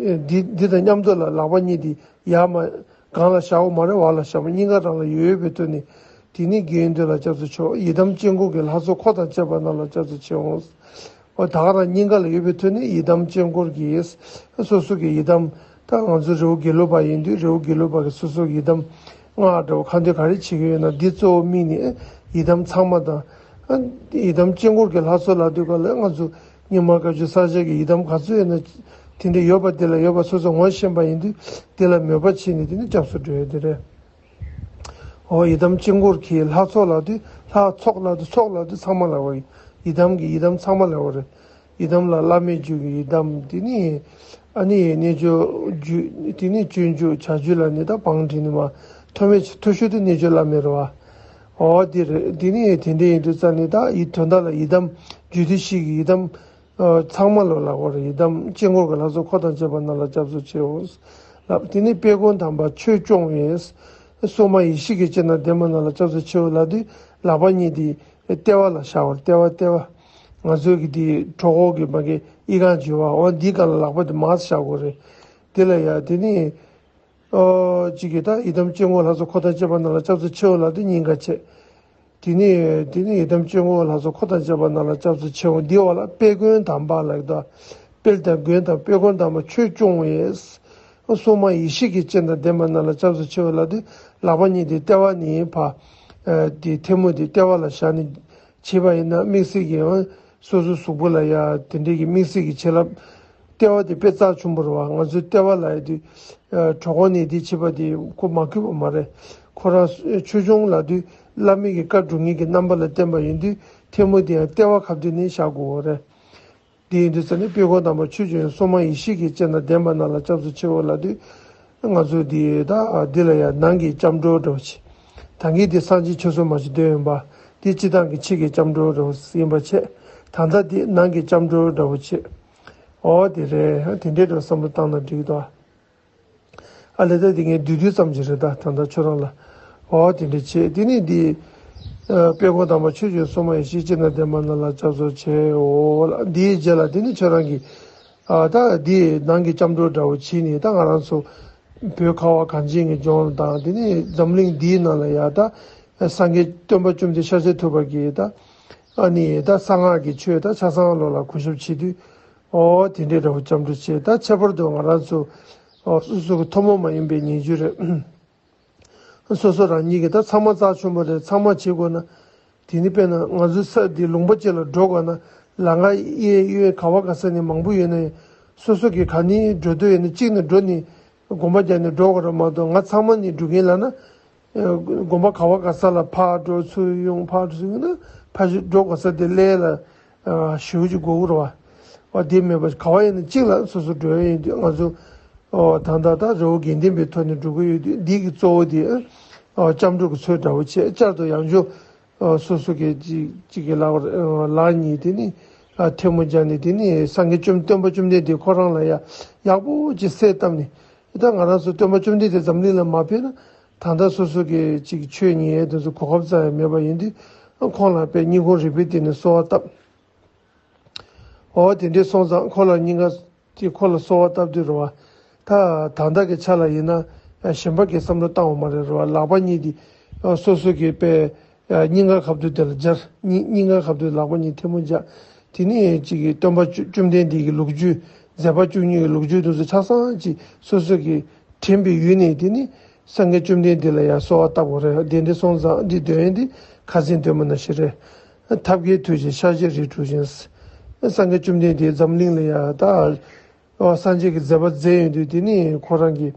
འདི་འདི་དང་མཉམ་དུ་ལ་ལག་པ་གཉིས་དེ་ཡར་མར་སྒང་ལ་བཞག་པ་མ་རེད། འོག་ལ་བཞག་པ། སྙིང་ག་རང་ལ་ཡོད་པའི་དོན་ནི། དེ་ནི་དགེ་འདུན་ལ་སྐྱབས་སུ་མཆིའོ། ཡི་དམ་དཀྱིལ་འཁོར་གྱི་ལྷ་ཚོགས་འཁོར་དང་བཅས་པ་རྣམས་ལ་སྐྱབས་སུ་མཆིའོ། འོ། ད་ག་རང་སྙིང་ག་ལ་ཡོད་པའི་དོན་ནི་ཡི་དམ་དཀྱིལ་འཁོར་གྱི། སོ་སོ་གི་ཡི་དམ། ད་ང་ཚོ་རི་བོ་དགེ་ལུགས་པ་ཡིན་དུས་རི་བོ་དགེ་ལུགས་པ་གི་སོ་སོ་གི་ཡི་དམ། སྔགས་འདྲ་བོ་ཁ་འདོན་ག་རེ་བྱེད་ཀྱི་ཡོད་ན་འདི་གཙོ་བོ་དམིགས་ནས་ཡི་དམ་ཚང་མ་དང་། ཡི་དམ་དཀྱིལ་འཁོར་གྱི་ལྷ་ཚོགས་ལབ་དུས་ག་ལ་ང་ཚོ་རྙིང་མ་བཀའ་བརྒྱུད་ས་སྐྱ་གི་ཡི་དམ་ག་ཚོད་ཡོད་ན། དེ་འདྲ་ཡོད་པ་དེ་ལ་ཡོད་པ་སོ་སོ་ངོ་ཤེས་པ་ཡིན་དུས་དེ་ལ་མོས་པ་བྱས་ནས་དེ་ནི་སྐྱབས་སུ་འགྲོ་ཡ་དེ་རེད། འོ་ཡི་དམ་དཀྱིལ་འཁོར་གྱི་ལྷ་ཚོགས་ལབ་དུས་ལྷ་ཚོགས་ལབ་དུས་ཚོགས་ལབ་དུས་ཚང་མ་ལབ་པ་ཡིན། ཡི་དམ་གྱི་ཡི་དམ་ཚང་མ་ལབ་པ་རེད། ཡི་དམ་ལ་བླ་མེད་རྒྱུད་ཀྱི་ཡི་དམ་དེ་ནི། ཨ་ནི་རྣལ་འབྱོར་རྒྱུད་དེ་ནི་སྤྱོད་འཇུག་བྱ་རྒྱུད་ལ་ནི་ད་བང་བྲིས་ནི་མ་ཐོགས་མེད་མཐུ་ཤོས་དེ་རྣལ་འབྱོར་བླ་མེད་རེད་བ། འོ་དེ་རེད། དེ་ནི་དེ་འདྲ་ཡིན་དུས་ཙ་ནི་ད་ཡི་དོན་དག་ལ་ཡི་དམ་རྒྱུད་སྡེ་བཞི་གི་ཡི་དམ། ཚང་མ་ལོ་ལ་འོ་རེ་ཡི་དམ་དཀྱིལ་འཁོར་གྱི་ལྷ་ཚོགས་འཁོར་དང་བཅས་པ་རྣམས་ལ་སྐྱབས་སུ་མཆིའོ། ལབ། དེ་ནི་དཔལ་མགོན་དམ་པ་ཆོས་སྐྱོང་བའི་སྲུང་མ་ཡེ་ཤེས་ཀྱི་སྤྱན་དང་ལྡན་པ་རྣམས་ལ་སྐྱབས་སུ་མཆིའོ་ལབ་དུས་ལག་པ་གཉིས་དེ་ལྟེ་བ་ལ་བཞག་པར་ལྟེ་བ་ལྟེ་བ། ང་ཚོའི་གི་དེ་གྲོད་ཁོག་གི་མ་གི་ཨི་ཁང་བརྗོད་པ་འོ་འདིའི་སྒང་ལ་ལག་པ་དེ་མར་བཞག་དགོས་རེད། དེ་ལ་ཡ་དེ་ནི། ཨོ། གཅིག་གིས་ད་ཡི་དམ་དཀྱིལ་འཁོར་ལྷ་ཚོགས་འཁོར་དང་བཅས་པ་རྣམས་ལ་སྐྱབས་སུ་མཆིའོ་ལབ་དུས་སྙིང་ག་བྱེད། དེ་ནས་དེ་ནས་ཡི་དམ་དཀྱིལ་འཁོར་ལྷ་ཚོགས་འཁོར་དང་བཅས་པ་རྣམས་ལ་སྐྱབས་སུ་མཆིའོ། འདི་འོག་ལ་དཔལ་མགོན་དམ་པ་ལབ་ཀྱི་འདུག་དཔལ་དང་མགོན་དང་དཔལ་མགོན་དམ་པ་ཆོས་སྐྱོང་བའི་སྲུང་མ་ཡེ་ཤེས་ཀྱི་སྤྱན་དང་ལྡན་པ་རྣམས་ལ་སྐྱབས་སུ་མཆིའོ་ལབ་དུས་ལག་པ་གཉིས་དེ་ལྟེ་བ་ནས་ཕར། ཨ། དེ་ཐལ་མོ་དེ་ལྟེ་བ་ལ་བཞག་ནས་བྱས་པ་ཡིན་ན་དམིགས་བསལ་གྱི་ཡང་། སོ་སོའི་གཟུགས་པོ་ལ་ཡ་དེ་འདྲའི་གི་དམིགས་བསལ་གྱི་བྱིན་རླབས། ལྟེ་བ་དེ་དཔེ་རྩ་ཆེན་པོ་རེད་བ། ང་ཚོའི་ལྟེ་བ་ལ་ཡ་དུས། ཨ། གྲོད་ཁོག་ནས་དེ་བྱེད་པ་དེ་ཁོ་མ་གུས་པ་མ་རེད། ཁོ་རང་ཆོས་སྐྱོང་ལབ་དུས་བླ་མེད་ཀྱི་བཀའ་སྒྲུབ་མཁན་གྱི་རྣམ་པ་ལ་བརྟེན་པ་ཡིན་དུས་ཐལ་མོ་དེ་ཡང་ལྟེ་བ་ཁ་ཐུག་ནས་བཞག་དགོས་རེད། དེ་ཡིན་དུས་ཙ་ནི་དཔལ་མགོན་དམ་པ་ཆོས་སྐྱོང་སྲུང་མ་ཡེ་ཤེས་ཀྱི་སྤྱན་དང་ལྡན་པ་རྣམས་ལ་སྐྱབས་སུ་མཆིའོ་ལབ་དུས། ང་ཚོ་འདི་ད་འདི་ལ་ཡང་ནང་གི་སྐྱབས་འགྲོ་འདྲ་བོ་བྱེད། ད་གིན་འདི་སངས་རྒྱས་ཆོས་སྲུང་མ་ཞིག་འདོན་ཡིན་པ། འདི་སྤྱིར་བཏང་གི་ཕྱི་གི་སྐྱབས་འགྲོ་འདྲ་བོ་ཡིན་པ་བྱེད། ད་ལྟ་འདི་ནང་གི་སྐྱབས་འགྲོ་འདྲ་བོ་བྱེད། ཨོ་དེ་རེད། དེ་འདྲའི་འདྲ་བསམ་བློ་བཏང་ན་འགྲིག་གི་འདུག་ཨ་ལས་ད་འདི་ངས་བསྡུས་བསྡུས་ཙམ་ཞིག་རེད། ད་ད་ལྟ་ཁྱོད་རང་ལ། ཨོ་དེ་འདྲ་བྱེད། དེ་ནི་འདི། ཨ། དཔལ་མགོན་དམ་པ་ཆོས་སྐྱོང་སྲུང་མ་ཡེ་ཤེས་སྤྱན་དང་ལྡན་པ་རྣམས་ལ་སྐྱབས་སུ་མཆིའོ་ལ། འདིའི་རྗེས་ལ་དེ་ནི་ཁྱོད་རང་གིས། ཨ། ད་འདི་ནང་གི་སྐྱབས་འགྲོ་འདྲ་བོ་བྱས་ནས་ད་ང་རང་ཚོ་བོད་ཁ་བ་གངས་ཅན་གྱི་ལྗོངས་དང་དེ་ནས་འཛམ་གླིང་འདིའི་ནང་ལ་ཡ་ད་སངས་རྒྱས་སྟོན་པ་བཅོམ་ལྡན་ཤཱཀྱ་ཐུབ་པ་གིས་ད་ཨ་ནི་ད་གསང་སྔགས་ཀྱི་ཆོས་ད་ཆ་ཚང་ལོ་ལ་གུས་ཞབས་བྱེད་དུས། ཨོ་དེ་འདྲའི་འདྲ་བོ་སྐྱབས་འགྲོ་བྱེད། ད་ཁྱད་པར་དུ་ང་རང་ཚོ་ཨོ་སོ་སོ་གི་ཐུན་མོང་མ་ཡིན་པའི་ཉེ་རྒྱུ་རེད། སོ་སོ་རང་ཉིད་ཀྱི་ད་ཚང་མ་རྩ་ཆེན་པོ་རེད། ཚང་མ་བྱེད་དགོས་ན། དེ་ནི་དཔེར་ན་ང་ཚོའི་ས་འདི་ལུང་པ་གཅིག་ལ་འགྲོ་དགོས་ན་ལམ་ཁ་གཡས་གཡོན་ག་བ་ག་ས་ནས་མང་པོ་ཡོད་ན་ཡང་སོ་སོ་གི་ག་ནས་འགྲོ་འདོད་ཡོད་ན་གཅིག་ནས་འགྲོ་ནས་གོམ་པ་རྒྱག་ནས་འགྲོ་དགོས་རེད་མ་གཏོགས་ང་ཚང་མ་ནས་འགྲོ་མཁན་ལབ་ན། ཨ། གོམ་པ་ག་བ་ག་ས་ལ་ཕར་འགྲོ་ཚུར་ཡོང་ཕར་འགྲོ་ཚུར་ཡོང་ན་ཕར་ཞིག་འགྲོ་དགོས་ས་དེ་སླེབས་ལ། ཨ། ཞེ་པོ་ཅིག་འགོར་གི་རེད་བ། འོ་དེ་མེད་པ་ག་བ་ཡིན་ན་གཅིག་ལ་སོ་སོ་འགྲོ་ཡ་ཡིན་དུས་ང་ཚོ། ཨོ་ད་ལྟ་ད་རི་བོ་དགེ་ལྡན་པའི་ཐོག་ནས་འགྲོ་གི་ཡོད་དུས་འདི་གི་གཙོ་བོ་དེ། ཨོ་སྐྱབས་འགྲོ་གི་ཚུལ་འདྲ་བོ་བྱས་བསྐྱར་དུ་ཡང་བསྐྱར། ཨོ་སོ་སོ་གི་གཅིག་གཅིག་གི་ལག་ལག་གཉིས་དེ་ནི། ཨ་ཐལ་མོ་སྦྱར་ནས་དེ་ནི་སངས་རྒྱས་བཅོམ་སྟོན་པ་བཅོམ་ལྡན་འདས་ཁོ་རང་ལ་ཡ་ཡག་པོ་ཅིག་གསལ་བཏབ་ནས། ད་ང་རང་ཚོ་སྟོན་པ་བཅོམ་ལྡན་འདས་འཛམ་གླིང་ལ་མ་ཕེབས་ན་ད་ལྟ་སོ་སོ་གི་ཅིག་ཆོས་ཉན་ཡས་དེ་ཚོ་གོ་སྐབས་རྩ་ཡང་མེད་པ་ཡིན་དུས་ཁོང་ལ་དཔེ་སྙིང་ཁོང་རུས་པའི་གཏིང་ནས་གསོལ་བ་བཏབ། འོ་དེ་འདྲའི་སོང་ཙང་ཁོ་ལ་སྙིང་ག་དེ་ཁོ་ལ་གསོལ་བ་བཏབ་དུས་རེད་བ། ད་ད་ལྟ་གི་ཆ་ལ་ཡིན་ན་གཞན་པ་གི་བསམ་བློ་བཏང་བ་མ་རེད་རེད་བ། ལག་པ་གཉིས་དེ་སོ་སོ་གི་དཔེ། ཨ། སྙིང་ག་ཁ་ཐུག་དེ་ལ་སྦྱར། སྙིང་སྙིང་ག་ཁ་ཐུག་ལག་པ་གཉིས་ཐལ་མོ་སྦྱར། དེ་ནས་ཅིག་གི་སྟོན་པ་བཅོ་བཅོམ་ལྡན་འདས་ཀྱི་ལོ་རྒྱུས། མཛད་པ་བཅུ་གཉིས་ཀྱི་ལོ་རྒྱུས་དེ་ཚོ་ཆ་ཚང་ཅིག་སོ་སོ་གི་དྲན་པའི་ཡུལ་ནས་དེ་ནི་སངས་རྒྱས་བཅོམ་ལྡན་འདས་ལ་ཡང་གསོལ་བ་བཏབ་དགོས་རེད། དེ་འདྲ་སོང་ཙང་འདི་འདོན་ཡས་འདི་ཁ་སང་འདོན་པ་ནང་བཞིན་རེད། ཐབས་མཁས་ཐུགས་རྗེས་ཤཱཀྱའི་རིགས་དྲུག་བཞེངས། སངས་རྒྱས་བཅོམ་ལྡན་འདས་འཛམ་གླིང་ལ་ཡང་ད། ཨོ་སངས་རྒྱས་ཀྱི་མཛད་པ་མཛད་ཡོང་དུས་དེ་ནི་ཁོ་རང་གི།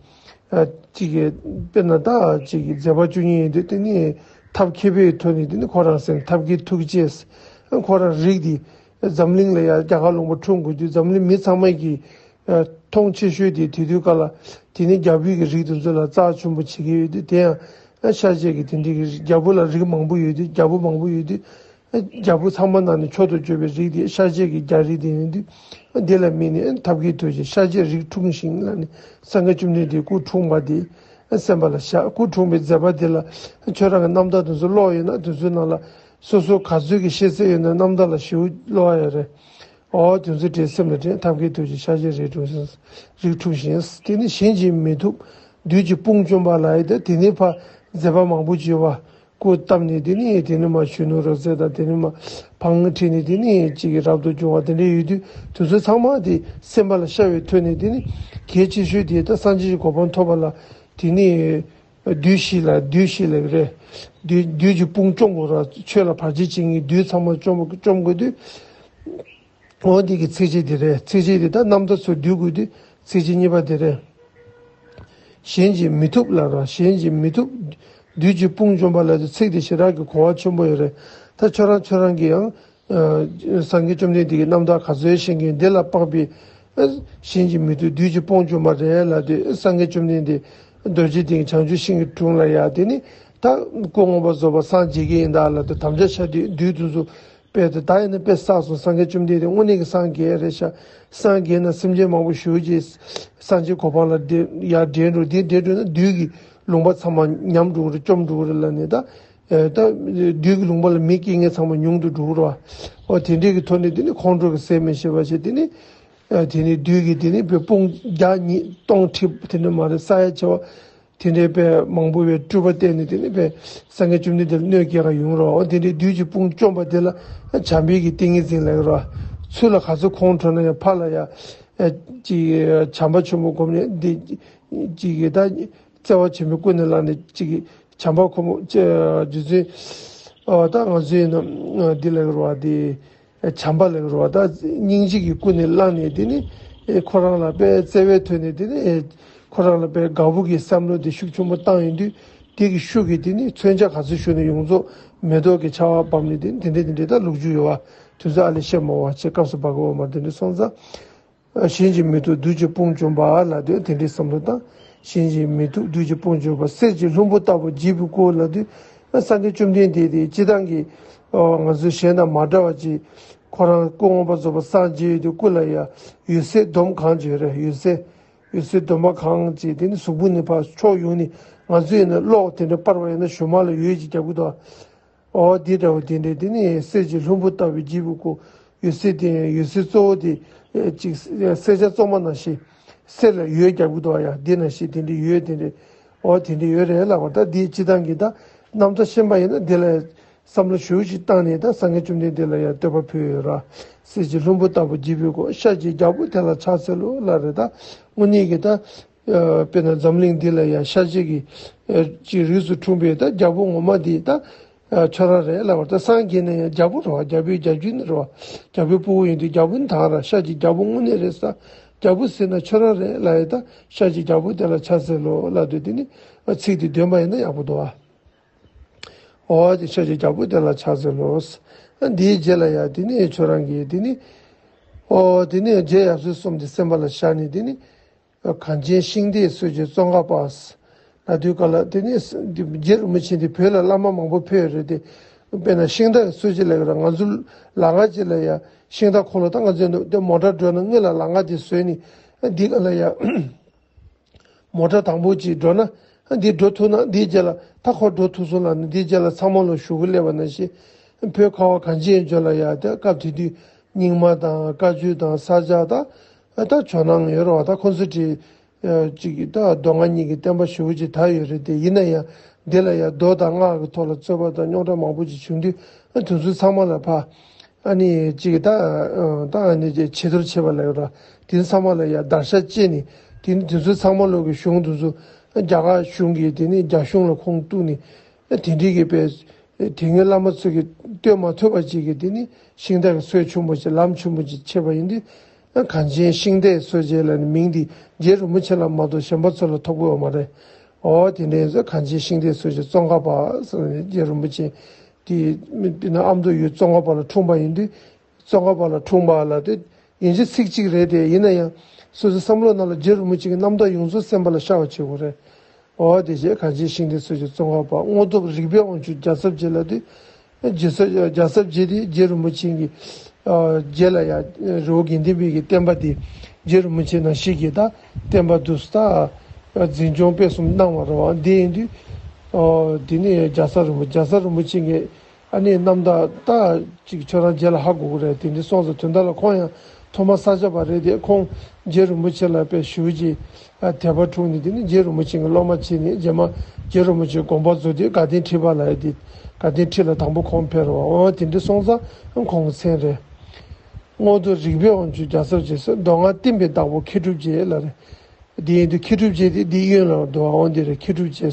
ཨ། གཅིག་གི་དཔེར་ན་ད་གཅིག་གི་མཛད་པ་བཅུ་གཉིས་ཡིན་དུས་དེ་ནི་ཐབས་མཁས་པའི་ཐོག་ནས་དེ་ནི་ཁོ་རང་སེམས་ཐབས་མཁས་ཐུགས་རྗེས། ཁོ་རང་རིགས་དེ་འཛམ་གླིང་ལ་ཡང་རྒྱ་གར་ལུང་པ་འཁྲུངས་དགོས་དུས་འཛམ་གླིང་མི་ཚང་མ་གི་ཨ། མཐོང་ཆེ་ཤོས་དེ་དེ་དུས་སྐབས་ལ་དེ་ནི་རྒྱ་བོད་ཀྱི་རིགས་དེ་ཚོ་ལ་རྩ་ཆེན་པོ་བྱེད་ཀྱི་ཡོད་དུས་དེ་ཡང་ཨ། ཤཱཀྱའི་གི་དེ་འདྲའི་གི་རྒྱ་བོད་ལ་རིགས་མང་པོ་ཡོད་དུས་རྒྱ་བོད་མང་པོ་ཡོད་དུས། རྒྱལ་པོ་ཚང་མ་ནང་ནས་མཆོག་ཏུ་གྱུར་པའི་རིགས་དེ་ཤཱཀྱའི་གི་རྒྱལ་རིགས་དེ་ཡིན་དུས། འདི་ལ་དམིགས་ནས་ཐབས་མཁས་ཐུགས་རྗེས་ཤཱཀྱའི་རིགས་འཁྲུངས་ཤིང་ལབ་ནས་སངས་རྒྱས་བཅོམ་ལྡན་འདས་སྐུ་འཁྲུངས་པ་དེ་སེམས་པ་ལ་ཤར། སྐུ་འཁྲུངས་པའི་མཛད་པ་དེ་ལ་ཁྱོད་རང་གི་རྣམ་ཐར་དེ་ཚོ་ཀློག་ཡོད་ན་དེ་ཚོའི་ནང་ལ་སོ་སོ་ག་ཚོད་ཀྱི་ཤེས་ཚད་ཡོད་ན་རྣམ་ཐར་ལ་ཞེ་པོ་ཀློག་ཡ་རེད། ཨོ་དེ་ཚོ་དྲན་སེམས་ལ་དྲན། ཐབས་མཁས་ཐུགས་རྗེས་ཤཱཀྱའི་རིགས་འཁྲུངས་ཤིང་། རིགས་འཁྲུངས་ཤིང་། དེ་ནི་གཞན་གྱིས་མི་ཐུབ་བདུད་ཀྱི་དཔུང་བཅོམ་པ་ལ་ཡི་དེ་དེ་ནི་ཕ་མཛད་པ་མང་པོ་བྱས་པ། སྐུ་བལྟམས་ནས་དེ་ནས་དེ་ནས་མར་གཞོན་ནུ་རབ་མཛེས་དང་དེ་ནས་མར་བང་ཁྲིད་ནས་དེ་ནས་གཅིག་གི་རབ་ཏུ་བྱུང་བ་དེ་འདྲ་ཡོད་དུས་དེ་ཚོ་ཚང་མ་དེ་སེམས་པ་ལ་ཤར་བའི་ཐོག་ནས་དེ་ནས་གལ་ཆེ་ཤོས་དེ་ད་སངས་རྒྱས་ཀྱི་གོ་འཕང་ཐོབ་པ་ལ་དེ་ནས་བདུད་བཞི་ལ་བདུད་བཞི་ལབ་ཀྱི་རེད། བདུད་བདུད་ཀྱི་དཔུང་བཅོམ་དགོས་ར། ཆོས་ལ་བར་ཆད་བྱེད་མཁན་བདུད་ཚང་མ་བཅོམ་བཅོམ་དགོས་དུས། འོ་འདི་གི་ཚིགས་བཅད་འདི་རེད། ཚིགས་བཅད་འདི་ད་རྣམ་ཐར་ཚོ་བསྡུས་དགོས་དུས་ཚིགས་བཅད་གཉིས་པ་འདི་རེད། གཞན་གྱིས་མི་ཐུབ་ལབ་ར། གཞན་གྱིས་མི་ཐུབ། བདུད་ཀྱི་དཔུང་འཇོམས་པ་ལབ་དུས་ཚིག་དེ་ཞེ་དྲག་གི་གོ་བ་ཆེན་པོ་ཡོད་རེད། ད་ཁྱོད་རང་ཁྱོད་རང་གིས་ཡང་སངས་རྒྱས་བཅོམ་ལྡན་འདས་ཀྱི་རྣམ་ཐར་ག་ཚོད་ཤེས་མཁན་འདི་ལ་དཔག་པའི་གཞན་གྱིས་མི་ཐུབ་བདུད་ཀྱི་དཔུང་འཇོམས་པ་རེད་ལབ་དུས། སངས་རྒྱས་བཅོམ་ལྡན་འདས་རྡོ་རྗེ་གདན་བྱང་ཆུབ་ཤིང་གི་དྲུང་ལ་ཡ་དེ་ནི་ད་སྐུ་མངོན་པར་རྫོགས་པར་སངས་རྒྱས་ཀྱི་ཡིན་ད་ལབ་དུས་དམ་བཅའ་བཞག་དུས་བདུད་དེ་ཚོ་དཔེ་དེ་ད་ཡིན་ན་དཔེ་བསགས་སོང་། སངས་རྒྱས་བཅོམ་ལྡན་འདས་དངོས་གནས་ཀྱི་སངས་རྒྱས་རེད་ཤག་སངས་རྒྱས་ན་སེམས་ཅན་མང་པོ་ཞེ་པོ་ཅིག་སངས་རྒྱས་གོ་འཕང་ལ་ཡར་འདྲེན་འགྲོ། དེ་འདྲེན་འགྲོ་ན་བདུད་ཀྱི་ལུང་པ་ཚང་མ་ཉམས་འགྲོ་གི་རེད། བཅོམ་འགྲོ་གི་རེད་ལབ་ནས་ད། ད་བདུད་ཀྱི་ལུང་པ་ལ་མི་སྐྱེ་མཁན་ཚང་མ་ཉུང་དུ་འགྲོ་གི་རེད་བ། འོ་དེ་འདྲས་ཀྱི་ཐོག་ནས་དེ་ནི་ཁོང་ཁྲོ་གི་ཟས་མི་ཤེས་པ་བྱས། དེ་ནི་དེ་ནི་བདུད་ཀྱི་དེ་ནི་བདུད་དཔུང་བརྒྱ་ཉིས་སྟོང་ཁྲི་དེ་འདྲ་མ་རེད། ས་ཡ་བྱེ་བ་དེ་འདྲའི་དཔེ་མང་པོ་བའི་སྤྲུལ་པ་བསྟན་ནས་དེ་ནི་དཔེ་སངས་རྒྱས་བཅོམ་ལྡན་འདས་ལ་གནོད་སྐྱེལ་ག་ཡོང་རོགས། དེ་འདྲའི་བདུད་ཀྱི་དཔུང་བཅོམ་པ་དེ་ལ་བྱམས་པའི་གི་ཏིང་ངེ་འཛིན་ལབ་ཀྱི་རེད་བ། ཚུར་ལ་ག་ཚོད་ཁོང་ཁྲོ་ན་ཡང་ཕར་ལ་ཡ་ཅིག་བྱམས་པ་ཆེན་པོ་བསྒོམས་ནས་འདི་ཅིག་གི་ད་བརྩེ་བ་ཆེན་པོས་ཀུན་ནས་བསླངས་ནས་ཅིག་གི་བྱམས་པ་ཁོ་མོ་རྗེ་བཙུན་ད་ང་ཚོ་ཡིན་ན་འདི་ལབ་ཀྱི་རེད་བ། དེ། བྱམས་པ་ལབ་ཀྱི་རེད་བ། ད་སྙིང་རྗེ་གིས་ཀུན་ནས་བསླངས་ནས་དེ་ནི་ཁོ་རང་ལ་དཔེ་བརྩེ་བའི་ཐོག་ནས་དེ་ནི་ཁོ་རང་ལ་དཔེ་དགའ་པོ་གི་བསམ་བློ་དེ་ཤུགས་ཆེན་པོ་བཏང་ཡོང་དུས། དེ་གི་ཤུགས་ཀྱིས་དེ་ནི་མཚོན་ཆ་ག་ཚོད་ཞུ་ན་ཡོངས་རྫོགས་མེ་ཏོག་གི་ཆར་པ་བབས་ནས་དེ་ནི་དེ་འདྲ་དེ་འདྲའི་ད་ལོ་རྒྱུས་ཡོད་བ། དུས་ཚོད་ཨ་ལས་བཤད་མ་བ་བྱས་སྐབས་སུ་བབས་ཀྱི་ཡོད་མ་རེད། དེ་འདྲ་སོང་ཙང་། གཞན་གྱིས་མི་ཐུབ་བདུད་ཀྱི་དཔུང་འཇོམས་པ་ལབ་དུས་དེ་འདྲའི་བསམ་བློ་བཏང་། གཞན་གྱིས་མི་ཐུབ་བདུད་ཀྱི་དཔུང་འཇོམས་པ། གསེར་གྱི་ལྷུན་པོ་ལྟ་བུ་བརྗིད་པའི་སྐུ་ལབ་དུས། སངས་རྒྱས་བཅོམ་ལྡན་འདས་དེ་སྤྱིར་བཏང་གི་ང་ཚོ་གཞན་དང་མ་འདྲ་བ་ཅིག་ཁོ་རང་སྐུ་མངོན་པར་རྫོགས་པར་སངས་རྒྱས་ཡོད་དུས་སྐུ་ལ་ཡ་འོད་ཟེར་འདོམ་གང་བྱོས་རེད། འོད་ཟེར་འོད་ཟེར་འདོམ་པ་གང་ཅིག་དེ་ནི་གཟུགས་པོ་ནས་ཕར་ཕྱོགས་ཡོངས་ནས། ང་ཚོ་ཡིན་ན་གློག་དེ་འདྲ་སྤར་བ་ཡིན་ན་གཞུག་མ་ལ་འོད་ཅིག་རྒྱག་གི་འདུག་འོ་དེ་འདྲ་བོ་དེ་འདྲ་དེ་ནི་གསེར་གྱི་ལྷུན་པོ་ལྟ་བུའི་བརྗིད་པའི་སྐུ། འོད་ཟེར་དེ་འོད་ཟེར་གཙོ་བོ་དེ་ཅིག་གསེར་སྦྱངས་བཙོ་མ་ནང་བཞིན་གསེར་ལ་འོད་རྒྱག་གི་འདུག་ཡ། དེ་ནང་བཞིན་དེ་འདྲ་འོད་དེ་འདྲ་འོ་དེ་འདྲ་ཡོད་རེད་ལབ་པ། ད་དེའི་སྤྱིར་བཏང་གི་ད་རྣམ་ཐར་ཤེས་པ་ཡིན་ན་དེ་ལ་བསམ་བློ་ཞེ་པོ་ཅིག་བཏང་ནས་ད་སངས་རྒྱས་བཅོམ་ལྡན་འདས་ལ་ཡང་བསྟོད་པ་ཕུལ་ཡོད་ར། གསེར་གྱི་ལྷུན་པོ་ལྟ་བུ་བརྗིད་པའི་སྐུ། ཤར་གྱི་རྒྱལ་པོ་དེ་ལ་ཕྱག་འཚལ་ལོ་ལབ་རེད། ད་དངོས་གནས་ཀྱི་ད། དཔེར་ན་འཛམ་གླིང་འདི་ལ་ཡང་ཤར་གྱི་གི་ཅིག་རིགས་སུ་འཁྲུངས་པའི་ད་རྒྱལ་པོ་ངོ་མ་འདི་ད་ཁྱོད་རང་རེད་ལབ་པ། ད་སངས་རྒྱས་ན་ཡང་རྒྱལ་པོ་རེད་བ། རྒྱལ་པོའི་རྒྱལ་བརྒྱུད་ནི་རེད་བ། རྒྱལ་པོའི་ཕྲུ་གུ་ཡིན་དུས་རྒྱལ་པོ་ནི་ད་ར། ཤར་གྱི་རྒྱལ་པོ་དངོས་གནས་རེད་ས། རྒྱལ་པོ་ཟེར་ན་ཁྱོད་རང་རེད་ལབ་ཡ། ད་ཤར་གྱི་རྒྱལ་པོ་དེ་ལ་ཕྱག་འཚལ་ལོ་ལབ་དུས་དེ་ནི་ཚིག་དེ་འདོན་པ་ཡིན་ན་ཡག་པོ་འདུག་བ། འོ་དེ་ཤར་གྱི་རྒྱལ་པོ་དེ་ལ་ཕྱག་འཚལ་ལོ། འདིའི་རྗེས་ལ་ཡང་དེ་ནི་ཁྱོད་རང་གིས་དེ་ནི། འོ་དེ་ནི་རྗེ་ཡབ་སྲས་གསུམ་དེ་སེམས་པ་ལ་བཞག་ནས་དེ་ནི། གངས་ཅན་ཤིང་རྟའི་སྲོལ་འབྱེད་ཙོང་ཁ་པ་ལབ་དུས་སྐབས་ལ་དེ་ནི་རྗེ་རིན་པོ་ཆེ་འདི་བོད་ལ་བླ་མ་མང་པོ་ཕེབས་ཡོད་རེད་དེ། དཔེར་ན་ཤིང་རྟ་གི་སྲོལ་འབྱེད་ལབ་ཀྱི་རེད། ང་ཚོ་ལམ་ཁ་ཅིག་ལ་ཡང་ཤིང་རྟ་འཁོར་ལོ། ད་ང་ཚོས་འདི་མོ་ཊ་འགྲོ་ན་སྔོན་ལ་ལམ་ཁ་དེ་བཟོས་ནས་འདི་ག་ལ་ཡང་མོ་ཊ་དང་པོ་ཅིག་འགྲོ་ན་འདི་འགྲོ་ཐུབ་ན་འདིའི་རྗེས་ལ་ད་ཁོ་འགྲོ་ཐུབ་སོང་ལབ་ནས་འདིའི་རྗེས་ལ་ཚང་མ་ལ་ཞུ་གུ་སླེབས་པ་ནང་བཞིན། བོད་ཁ་བ་གངས་ཅན་ལྗོངས་ལ་ཡང་ད་སྐབས་དེ་དུས་རྙིང་མ་དང་བཀའ་བརྒྱུད་དང་ས་སྐྱ་དང་། ད་ཇོ་ནང་ཡོད་རེད་བ། ད་ཁོ་ཚོ་གྲས་ཅིག་གིས་ད་མདོ་སྔགས་གཉིས་ཀྱི་བསྟན་པ་ཞེ་པོ་ཅིག་དར་ཡོད་རེད་དེ། ཡིན་ན་ཡང་འདི་ལ་ཡང་མདོ་དང་སྔགས་ཀྱི་ཐོག་ལ་རྩོད་པ་དང་རྙོག་དྲ་མང་པོ་ཅིག་བྱུང་དུས། ཨ་དེ་ཚོ་ཚང་མ་ལ་ཕར་ཨ་ནི་ཅིག་ད་ད་ཨ་ནི་ཅིག་བྱེ་རྡོར་བྱེད་པ་ལབ་ཡོད་ར། དེ་ཚང་མ་ལ་ཡང་བརྡར་ཤ་བཅད་ནས་དེ་ནི་དེ་ཚོ་ཚང་མ་ལོག་གི་གཞུང་དེ་ཚོ་རྒྱ་གར་གཞུང་གིས་དེ་ནི་རྒྱ་གཞུང་ལ་ཁུངས་གཏུགས་ནས། དེ་འདྲའི་གི་པའི་དེ་སྔའི་བླ་མ་ཚོ་གིས་བསྟོད་མ་ཐུབ་པ་ཅིག་གིས་དེ་ནི་ཤིང་རྟ་གི་སྲོལ་ཆེན་པོ་ཅིག་ལམ་ཆེན་པོ་ཅིག་ཕྱེ་བ་ཡིན་དུས། གངས་ཅན་ཤིང་རྟའི་སྲོལ་འབྱེད་ལ་ནི་མིང་འདི་རྗེ་རིན་པོ་ཆེ་ལ་མ་གཏོགས་གཞན་པ་ཚོ་ལ་ཐོབ་ཀྱི་ཡོད་མ་རེད། འོ་དེ་འདྲའི་ཚོ་གངས་ཅན་ཤིང་རྟའི་སྲོལ་འབྱེད་ཙོང་ཁ་པ་ཟེར་ནས་རྗེ་རིན་པོ་ཆེ་དེ་དཔེར་ན་ཨ་མདོ་ཡུལ་ཙོང་ཁ་པ་ལ་འཁྲུངས་པ་ཡིན་དུས། ཙོང་ཁ་པ་ལ་འཁྲུངས་པ་ལ་དེ་ཡིན་གཅིག་ཚིག་གཅིག་རེད་དེ། ཡིན་ན་ཡང་སོ་སོའི་བསམ་བློ་ནང་ལ་རྗེ་རིན་པོ་ཆེ་གི་རྣམ་ཐར་ཡོངས་རྫོགས་སེམས་པ་ལ་ཤར་བ་བྱེད་དགོས་རེད། འོ་དེ་བྱས་གངས་ཅན་ཤིང་རྟའི་སྲོལ་འབྱེད་ཙོང་ཁ་པ། དངོས་སྟོབས་རིག་པའི་དབང་ཕྱུག་རྒྱལ་ཚབ་རྗེ་ལབ་དུས། རྒྱལ་ཚབ་རྒྱལ་ཚབ་རྗེ་དེ་རྗེ་རིན་པོ་ཆེ་གི་རྗེ་ལ་ཡང་རི་བོ་དགེ་ལྡན་པའི་གི་བསྟན་པ་དེ་རྗེ་རིན་པོ་ཆེ་ནང་བཞིན་གྱི་ད་བསྟན་པ་འདུག་སེ་ད་འཛིན་སྐྱོང་སྤེལ་གསུམ་གནང་བ་རེད་བ། འདི་ཡིན་དུས་འདི་ནི་རྒྱལ་ཚབ་རིན་པོ་རྒྱལ་ཚབ་རིན་པོ་ཆེ་གི་ཨ་ནི་རྣམ་ཐར་ད་ཅིག་ཁྱོད་རང་རྗེས་ལ་ཧ་གོ་གི་རེད། དེ་འདྲ་སོང་ཙང་དོན་དག་ལ་ཁོང་ཡང་ཐོག་མ་ས་སྐྱ་པ་རེད་དེ། ཁོང་རྗེ་རིན་པོ་ཆེ་ལ་དཔེ་ཞེ་པོ་ཅིག་དད་པ་འཁྲུངས་ནས་དེ་ནི་རྗེ་རིན་པོ་ཆེ་གི་སློབ་མ་བྱས་ནས་རྗེས་མ་རྗེ་རིན་པོ་ཆེའི་དགོངས་པ་རྫོགས་དུས་དགའ་ལྡན་ཁྲི་པ་ལ་ཡ་དེ་དགའ་ལྡན་ཁྲི་ལ་དང་པོ་ཁོང་ཕེབས་རེད་བ། འོ་དེ་འདྲ་སོང་ཙང་ཁོང་གི་མཚན་རེད། དངོས་སྟོབས་རིག་པའི་དབང་ཕྱུག་རྒྱལ་ཚབ་རྗེ་ཟེར། མདོ་སྔགས་བསྟན་པའི་བདག་པོ་མཁས་གྲུབ་རྗེ་ལབ་རེད། དེ་ཡིན་དུས་མཁས་གྲུབ་རྗེ་དེ་འདི་གཡོན་ལ་འདུག་བ། འོ་འདི་རེད། མཁས་གྲུབ་རྗེ།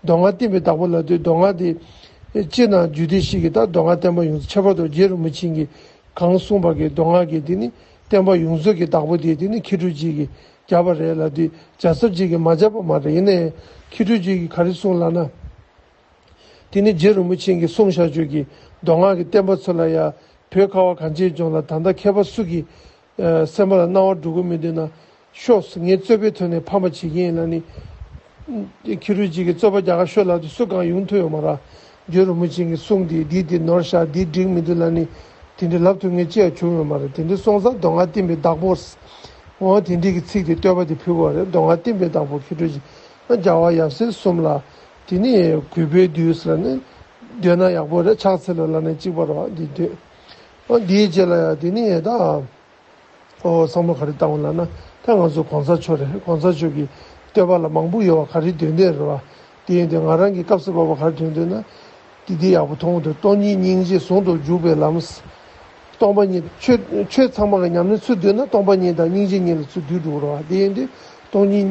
མདོ་སྔགས་བསྟན་པའི་བདག་པོ་ལབ་དུས་མདོ་སྔགས་དེ་སྤྱིར་ན་རྒྱུད་སྡེ་བཞི་གི་ད་མདོ་སྔགས་བསྟན་པ་ཡོངས་སུ་ཁྱད་པར་དུ་རྗེ་རིན་པོ་ཆེ་གིས་གང་གསུངས་པ་གི་མདོ་སྔགས་ཀྱི་དེ་ནི་བསྟན་པ་ཡོངས་རྫོགས་ཀྱི་བདག་པོ་དེ་དེ་ནི་མཁས་གྲུབ་རྗེ་གིས་བརྒྱབ་པ་རེད་ལབ་དུས་རྒྱལ་ཚབ་རྗེ་གིས་མ་བརྒྱབ་པ་མ་རེད། ཡིན་ནའི་མཁས་གྲུབ་རྗེ་གིས་ག་རེ་གསུངས་ལབ་ན། དེ་ནས་རྗེ་རིན་པོ་ཆེ་གིས་གསུངས་བཞག་ཆོས་ཀྱི་མདོ་སྔགས་ཀྱི་བསྟན་པ་ཚོ་ལ་ཡ། བོད་ཁ་བ་གངས་ཅན་ལྗོངས་ལ་ད་ལྟ་མཁས་པ་སུ་གི་སེམས་པ་ལ་སྣང་བ་འགྲོ་གི་མི་འདུག་ན། ཤོག་ངས་རྩོད་པའི་ཐོག་ནས་ཕམ་པ་བྱེད་ཀྱི་ཡིན་ལབ་ནི། ཁྱི་རུ་གཅིག་གིས་རྩོད་པ་རྒྱག་ག་ཤོག་ལབ་དུས་སུ་གང་ཡོང་ཐུབ་ཡོད་མ་རེད། རྗེ་རིན་པོ་ཆེ་གིས་གསུངས་དེ་འདི་འདི་ནོར་བཞག་འདི་འགྲིག་མི་འདུག་ལབ་ནི། དེ་འདྲ་ལབ་ཐུབ་མཁན་ཅི་ཡང་བྱུང་ཡོད་མ་རེད། དེ་འདྲ་སོང་ཙང་མདོ་སྔགས་བསྟན་པའི་བདག་པོ། འོ་དེ་འདྲ་གི་ཚིག་དེ་བསྟོད་པ་དེ་ཕུལ་བ་རེད། མདོ་སྔགས་བསྟན་པའི་བདག་པོ་ཁྱི་རུ་གཅིག་རྒྱལ་བ་ཡབ་སྲས་གསུམ་ལ། དེ་ནས་གུས་པས་འདུད་ཟེར་ནས། འདོད་ན་ཡག་པོ་རེད། ཕྱག་འཚལ་ལོ་ལབ་ནས་གཅིག་པ་རེད་བ། འདི་འདོད། ཨ་འདིའི་རྗེས་ལ་ཡང་དེ་ནས་ད། ཨོ་བསམ་བློ་ག་རེ་བཏང་བ་ལབ་ན། ད་ང་ཚོ་གོང་ས་མཆོག་རེད། གོང་ས་མཆོག་གི་བསྟོད་པ་ལ་མང་པོ་ཡོད་བ། ག་རེ་འདོན་འདོད་རེད་བ། དེ་ཡིན་དུས་ང་རང་གི་སྐབས་སུ་བབས་པ་ག་རེ་འདོན་འདོད་ན། འདི་འདི་ཡག་པོ་མཐོང་འདུག་སྟོང་ཉིད་སྙིང་རྗེ་ཟུང་དུ་འཇུག་པའི་ལམ། སྟོང་པ་ཉིད་ཆོས་ཆོས་ཚང་མ་གི་ཉམས་ལེན་ཚུར་བསྡུས་ན་སྟོང་པ་ཉིད་དང་སྙིང་རྗེ་གཉིས་ལ་ཚུར་བསྡུས་འགྲོ་གི་རེད་བ། དེ་ཡིན་དུས་སྟོང་ཉིད་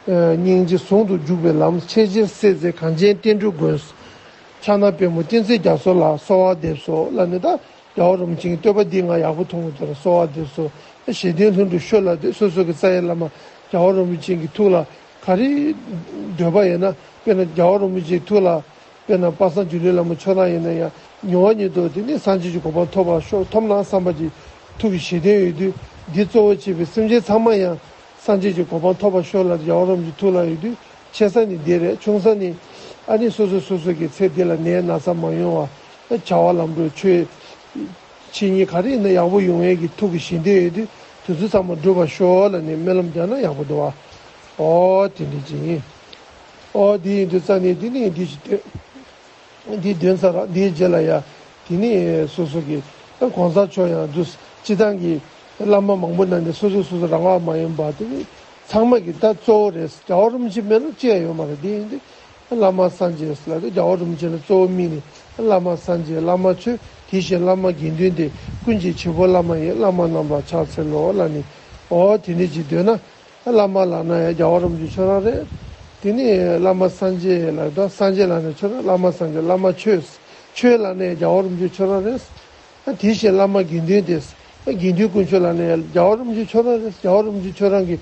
སྙིང་རྗེ་ཟུང་དུ་འཇུག་པའི་ལམ། ཆེས་ཆེར་གསལ་མཛད་གངས་ཅན་བསྟན་འགྲོའི་མགོན། ཕྱག་ན་པདྨོ་བསྟན་འཛིན་རྒྱ་མཚོ་ལ་གསོལ་བ་འདེབས་སོ་ལབ་ནས། ད་རྒྱལ་བ་རིན་པོ་ཆེའི་བསྟོད་པ་འདི་ང་ཡག་པོ་མཐོང་གི་འདུག་གསོལ་བ་འདེབས་སོ། ཞལ་འདོན་ལྷུན་གྲུབ་ཤོག་ལབ་དུས་སོ་སོ་གི་རྩ་བའི་བླ་མ་རྒྱལ་བ་རིན་པོ་ཆེ་གི་ཐུགས་ལ་ག་རེ་འདོད་པ་ཡོད་ན། དཔེར་ན་རྒྱལ་བ་རིན་པོ་ཆེའི་ཐུགས་ལ། དཔེར་ན་དཔལ་བཟང་སྒྱུ་ལུས་ལྷ་མོ་ཁྱོད་རང་ཡིན་ན་ཡང་མྱུར་བ་ཉིད་དུ་དེ་ནི་སངས་རྒྱས་ཀྱི་གོ་འཕང་ཐོབ་པར་ཤོག་ཐོབ་ན་བསམ་པ་གྱི་ཐུགས་ཀྱི་ཞལ་འདོན་ཡོད་དུས། འདི་གཙོ་བོ་བྱས་པའི་སེམས་ཅན་ཚང་མ་ཡང་སངས་རྒྱས་ཀྱི་གོ་འཕང་ཐོབ་པར་ཤོག་ལབ་རྒྱལ་བ་རིན་པོ་ཆེའི་ཐུགས་ལ་ཡོད་དུས། ཆེ་ས་ནི་འདི་རེད། ཆུང་ས་ནི་ཨ་ནི་སོ་སོ་སོ་སོ་གི་ཚེ་འདི་ལ་ནད་ན་ཚ་མ་ཡོང་བ། བྱ་བ་ལམ་འགྲོ་ཆོས་ཆོས་ཉིད་ག་རེ་ཡིན་ན་ཡག་པོ་ཡོང་ཡས་ཀྱི་ཐུགས་ཀྱི་ཞལ་འདོན་ཡོད་དུས། དེ་ཚོ་ཚང་མ་འགྲུབ་པར་ཤོག་ལབ་ནས་སྨོན་ལམ་རྒྱག་ན་ཡག་པོ་འདུག་བ། ཨོ་དེ་འདྲ་ཅིག་ཡིན། ཨོ་དེ་ཡིན་དུས་ཙ་ནས་དེ་ནས་འདི་ཞིག་འདོན། འདི་འདོན་ཚར། འདིའི་རྗེས་ལ་ཡ། དེ་ནས་སོ་སོ་གི་གོང་ས་མཆོག་ཡང་འདུག་སྤྱི་བཏང་གི་བླ་མ་མང་པོ་ནང་ནས་སོ་སོ་སོ་སོ་རང་དབང་མ་ཡིན་པ་དེ་ནི་ཚང་མ་གི་ད་གཙོ་བོ་རེད། རྒྱལ་བ་རིན་པོ་ཆེ་མེད་ན་ཅི་ཡང་ཡོད་མ་རེད། དེ་ཡིན་དུས་བླ་མ་སངས་རྒྱས་ལ་དེ་རྒྱལ་བ་རིན་པོ་ཆེ་ལ་གཙོ་བོ་དམིགས་ནས། བླ་མ་སངས་རྒྱས་བླ་མ་ཆོས་དེ་བཞིན་བླ་མ་དགེ་འདུན་ཏེ། ཀུན་གྱི་བྱེད་པོ་བླ་མ་ཡིན། བླ་མ་རྣམས་ལ་ཕྱག་འཚལ་ལོ་ལབ་ནས། ཨོ་དེ་འདྲ་ཅིག་འདོན་ན། བླ་མ་ལབ་ན་ཡང་རྒྱལ་བ་རིན་པོ་ཆེ་ཁྱོད་རང་རེད། དེ་ནས་བླ་མ་སངས་རྒྱས་ལབ་དང་། སངས་རྒྱས་ལབ་ན་ཁྱོད་རང་། བླ་མ་སངས་རྒྱས། བླ་མ་ཆོས། ཆོས་ལབ་ན་ཡང་རྒྱལ་བ་རིན་པོ་ཆེ་ཁྱོད་རང་རེད། དེ་བཞིན་བླ་མ་དགེ་འདུན་ཏེ། དགེ་འདུན་དཀོན་མཆོག་ལབ་ན་ཡང་རྒྱལ་བ་རིན་པོ་ཆེ་ཁྱོད་རང་རེད། རྒྱལ་བ་རིན་པོ་ཆེ་ཁྱོད་རང་གི་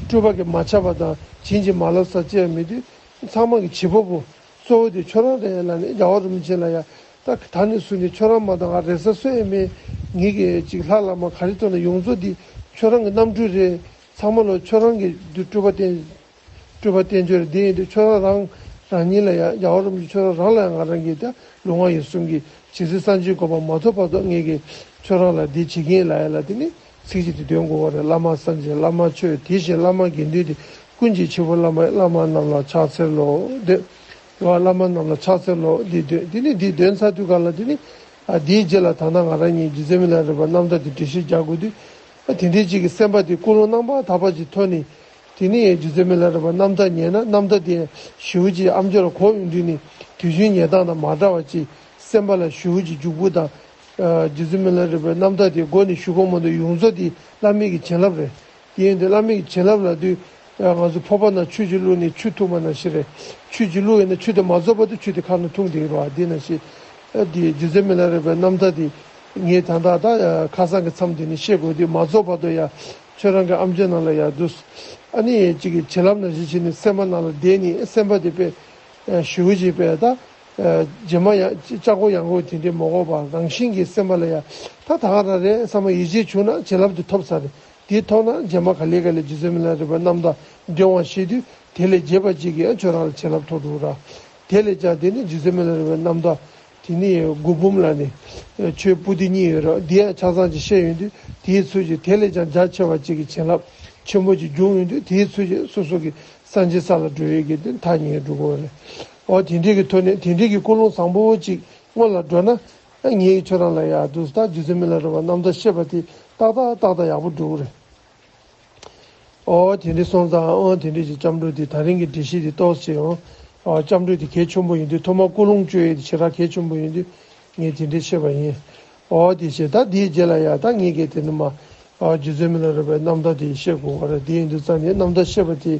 སྤྲུལ་པ་གིས་མ་ཁྱབ་པ་དང་། བྱིན་གྱིས་མ་བརླབས་ས་ཅི་ཡང་མེད་དུས། ཚང་མ་གི་བྱེད་པ་པོ་གཙོ་བོ་དེ་ཁྱོད་རང་རེད་ལབ་ནས། རྒྱལ་བ་རིན་པོ་ཆེ་ལ་ཡང་ད་ད་ནས་བཟུང་ནས་ཁྱོད་རང་མ་གཏོགས་ང་རེ་ས་སུ་ཡང་མེད། ངེད་ཀྱི་ཅིག་ལྷ་བླ་མ་ག་རེ་གཏོང་ན་ཡོངས་རྫོགས་འདི་ཁྱོད་རང་གི་རྣམ་སྤྲུལ་རེད། ཚང་མ་ལོ་ཁྱོད་རང་གི་སྤྲུལ་པ་བསྟན་སྤྲུལ་པ་བསྟན་བཅོས་རེད། འདི་ཡིན་དུས་ཁྱོད་རང་རང་ཉིད་ལ་ཡང་རྒྱལ་བ་རིན་པོ་ཆེ་ཁྱོད་རང་རང་ལ་ཡང་ང་རང་གིས་ད་ལུས་ངག་ཡིད་གསུམ་གྱི་ཇི་སྲིད་སངས་རྒྱས་གོ་འཕང་མ་ཐོབ་བར་དུ་ངེད་ཀྱིས་ཁྱོད་རང་ལ་འདི་བྱེད་ཀྱི་ཡིན་ལབ་ཡ་ལ། དེ་ནི་ཚིག་གཅིག་དེ་འདོན་དགོས་པ་རེད། བླ་མ་སངས་རྒྱས་བླ་མ་ཆོས་དེ་བཞིན་བླ་མ་དགེ་འདུན་ཏེ། ཀུན་གྱི་བྱེད་པོ་བླ་མ་ཡིན། བླ་མ་རྣམས་ལ་ཕྱག་འཚལ་ལོ། འདོད། བླ་མ་རྣམས་ལ་ཕྱག་འཚལ་ལོ། འདི་འདོན། དེ་ནི་འདི་འདོན་ཚར་དུས་ག་ལ། དེ་ནི་ཨ་འདིའི་རྗེས་ལ་ད་ལྟ་ང་རང་གཉིས་རྗེ་བཙུན་མི་ལ་རས་པའི་རྣམ་ཐར་དེ་འགྲེལ་བཤད་རྒྱག་དགོས་དུས། ཨ་དེ་འདྲའི་ཅིག་གི་སེམས་པ་དེ་ཀུན་སློང་རྣམ་པར་དག་པ་ཅིག་ཐོག་ནས། དེ་ནས་རྗེ་བཙུན་མི་ལ་རས་པའི་རྣམ་ཐར་ཉན་ན། རྣམ་ཐར་དེ་ཞེ་པོ་ཅིག་ཨམ་ཅོག་ལ་གོ་ཡོང་དུས་ནི། དུས་རྒྱུན་ཉན་སྟངས་དང་མ་འདྲ་བ་ཅིག་སེམས་པ་ལ་ཞེ་པོ་ཅིག་འཇུག་པོ་དང་། ཨ་རྗེ་བཙུན་མི་ལ་རས་པའི་རྣམ་ཐར་དེ་མགོ་ནས་གཞུག་གུ་མ་དུ་ཡོངས་རྫོགས་དེ་བླ་མེད་ཀྱི་བྱིན་རླབས་རེད། དེ་ཡིན་དུས་བླ་མེད་ཀྱི་བྱིན་རླབས་ལབ་དུས། ཨ་ང་ཚོ་ཕོར་པ་ནང་ཆུ་ཅིག་བླུགས་ནས་ཆུ་འཐུང་བ་ནང་བཞིན་རེད། ཆུ་ཅིག་བླུགས་ཡོད་ན་ཆུ་དེ་མ་རྫོགས་བར་དུ་ཆུ་དེ་ཁ་ནང་འཐུང་བསྡད་ཀྱི་རེད་བ། དེ་ནང་བཞིན། ཨ་དེ་རྗེ་བཙུན་མི་ལ་རས་པའི་རྣམ་ཐར་དེ་ངས་ད་ལྟ་ད་ཁ་སང་གི་མཚམས་དེ་ནས་བཤད་དགོས་དུས། མ་རྫོགས་བར་དུ་ཡ་ཁྱོད་རང་གི་ཨམ་ཅོག་ནང་ལ་ཡ་འདུག་ཨ་ནི་ཅིག་གི་བྱིན་རླབས་ནང་བཞིན་བྱས་ནས་སེམས་པ་ནང་ལ་བསྡད་ནས། སེམས་པ་དེ་དཔེ་ཞེ་པོ་ཅིག་དཔེ་ད། རྗེས་མ་ཡང་ལྕགས་པོ་ཡང་གོ་དེ་འདྲས་མ་དགོས་པར་རང་བཞིན་གྱིས་སེམས་པ་ལ་ཡ་ད་ད་ག་རང་རེད་བསམ་པ་ཡིད་ཆེས་བྱུང་ན་བྱིན་རླབས་དེ་ཐོབ་ཚར་རེད། དེ་ཐོབ་ན་རྗེས་མ་ག་ལེ་ག་ལེ་རྗེ་བཙུན་མི་ལ་རས་པའི་རྣམ་ཐར་འདོན་པ་ཤེས་དུས། དེ་ལས་རྒྱས་པ་ཅིག་གིས་ཁྱོད་རང་ལ་བྱིན་རླབས་ཐོབ་འགྲོ་ར། དེ་ལས་ཀྱང་དེ་ནི་རྗེ་བཙུན་མི་ལ་རས་པའི་རྣམ་ཐར་དེ་ནི་མགུར་འབུམ་ལ་ནི་ཆོས་པོ་ཏི་གཉིས་ཡོད་ར། དེ་ཡང་ཆ་ཚང་ཅིག་བཤད་ཡོང་དུས། དེའི་ཚུལ་གྱིས་དེ་ལས་ཀྱང་རྒྱ་ཆེ་བ་ཅིག་གི་བྱིན་རླབས་ཆེན་པོ་ཅིག་འབྱུང་ཡོང་དུས། དེའི་ཚུལ་གྱིས་སོ་སོ་གི་སངས་རྒྱས་ས་ལ་འགྲོ་ཡས་ཀྱི་དེ་མཐའ་གཉིས་འགྲོ་དགོས་རེད། འོ་དེ་འདྲས་ཀྱི་ཐོག་ནས་དེ་འདྲས་ཀྱི་ཀུན་སློང་བཟང་པོ་ཅིག་སྔོན་ལ་འགྲོ་ན། ངས་ཁྱོད་རང་ལ་ཡ་འདུག་ད་རྗེ་བཙུན་མི་ལ་རས་པའི་རྣམ་ཐར་བཤད་པ་དེ་ཏག་ཏག་ཏག་ཏག་ཡག་པོ་འགྲོ་གི་རེད། ཨོ་དེ་འདྲས་སོང་ཙང་། ཨོ་དེ་འདྲས་ཀྱི་སྐྱབས་འགྲོ་དེ་ད་རིང་གི་འགྲེལ་བཤད་དེ་ཏོག་ཙམ་ཡང་། ཨོ་སྐྱབས་འགྲོ་དེ་གལ་ཆེན་པོ་ཡིན་དུས། ཐོག་མར་ཀུན་སློང་བཅོས་ཡས་དེ་ཞེ་དྲག་གལ་ཆེན་པོ་ཡིན་དུས། ངས་དེ་འདྲས་བཤད་པ་ཡིན། ཨོ་དེ་བྱས་ད་དེའི་རྗེས་ལ་ཡ་ད་ངས་གལ་ཏེ་ནི་མ། ཨོ་རྗེ་བཙུན་མི་ལ་རས་པའི་རྣམ་ཐར་དེ་བཤད་དགོས་པ་རེད། དེ་ཡིན་དུས་ཙང་ནས་རྣམ་ཐར་བཤད་པ་དེ།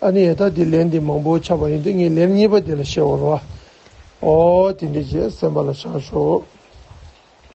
ཨ་ནི་ཡ་ད་དེ་ལན་དེ་མང་པོ་ཆགས་པ་ཡིན་དུས། ངས་ལན་གཉིས་པ་དེ་ལ་བཤད་པ་རེད་བ། ཨོ་དེ་འདྲས་བྱས་སེམས་པ་ལ་བཞག་ཤོག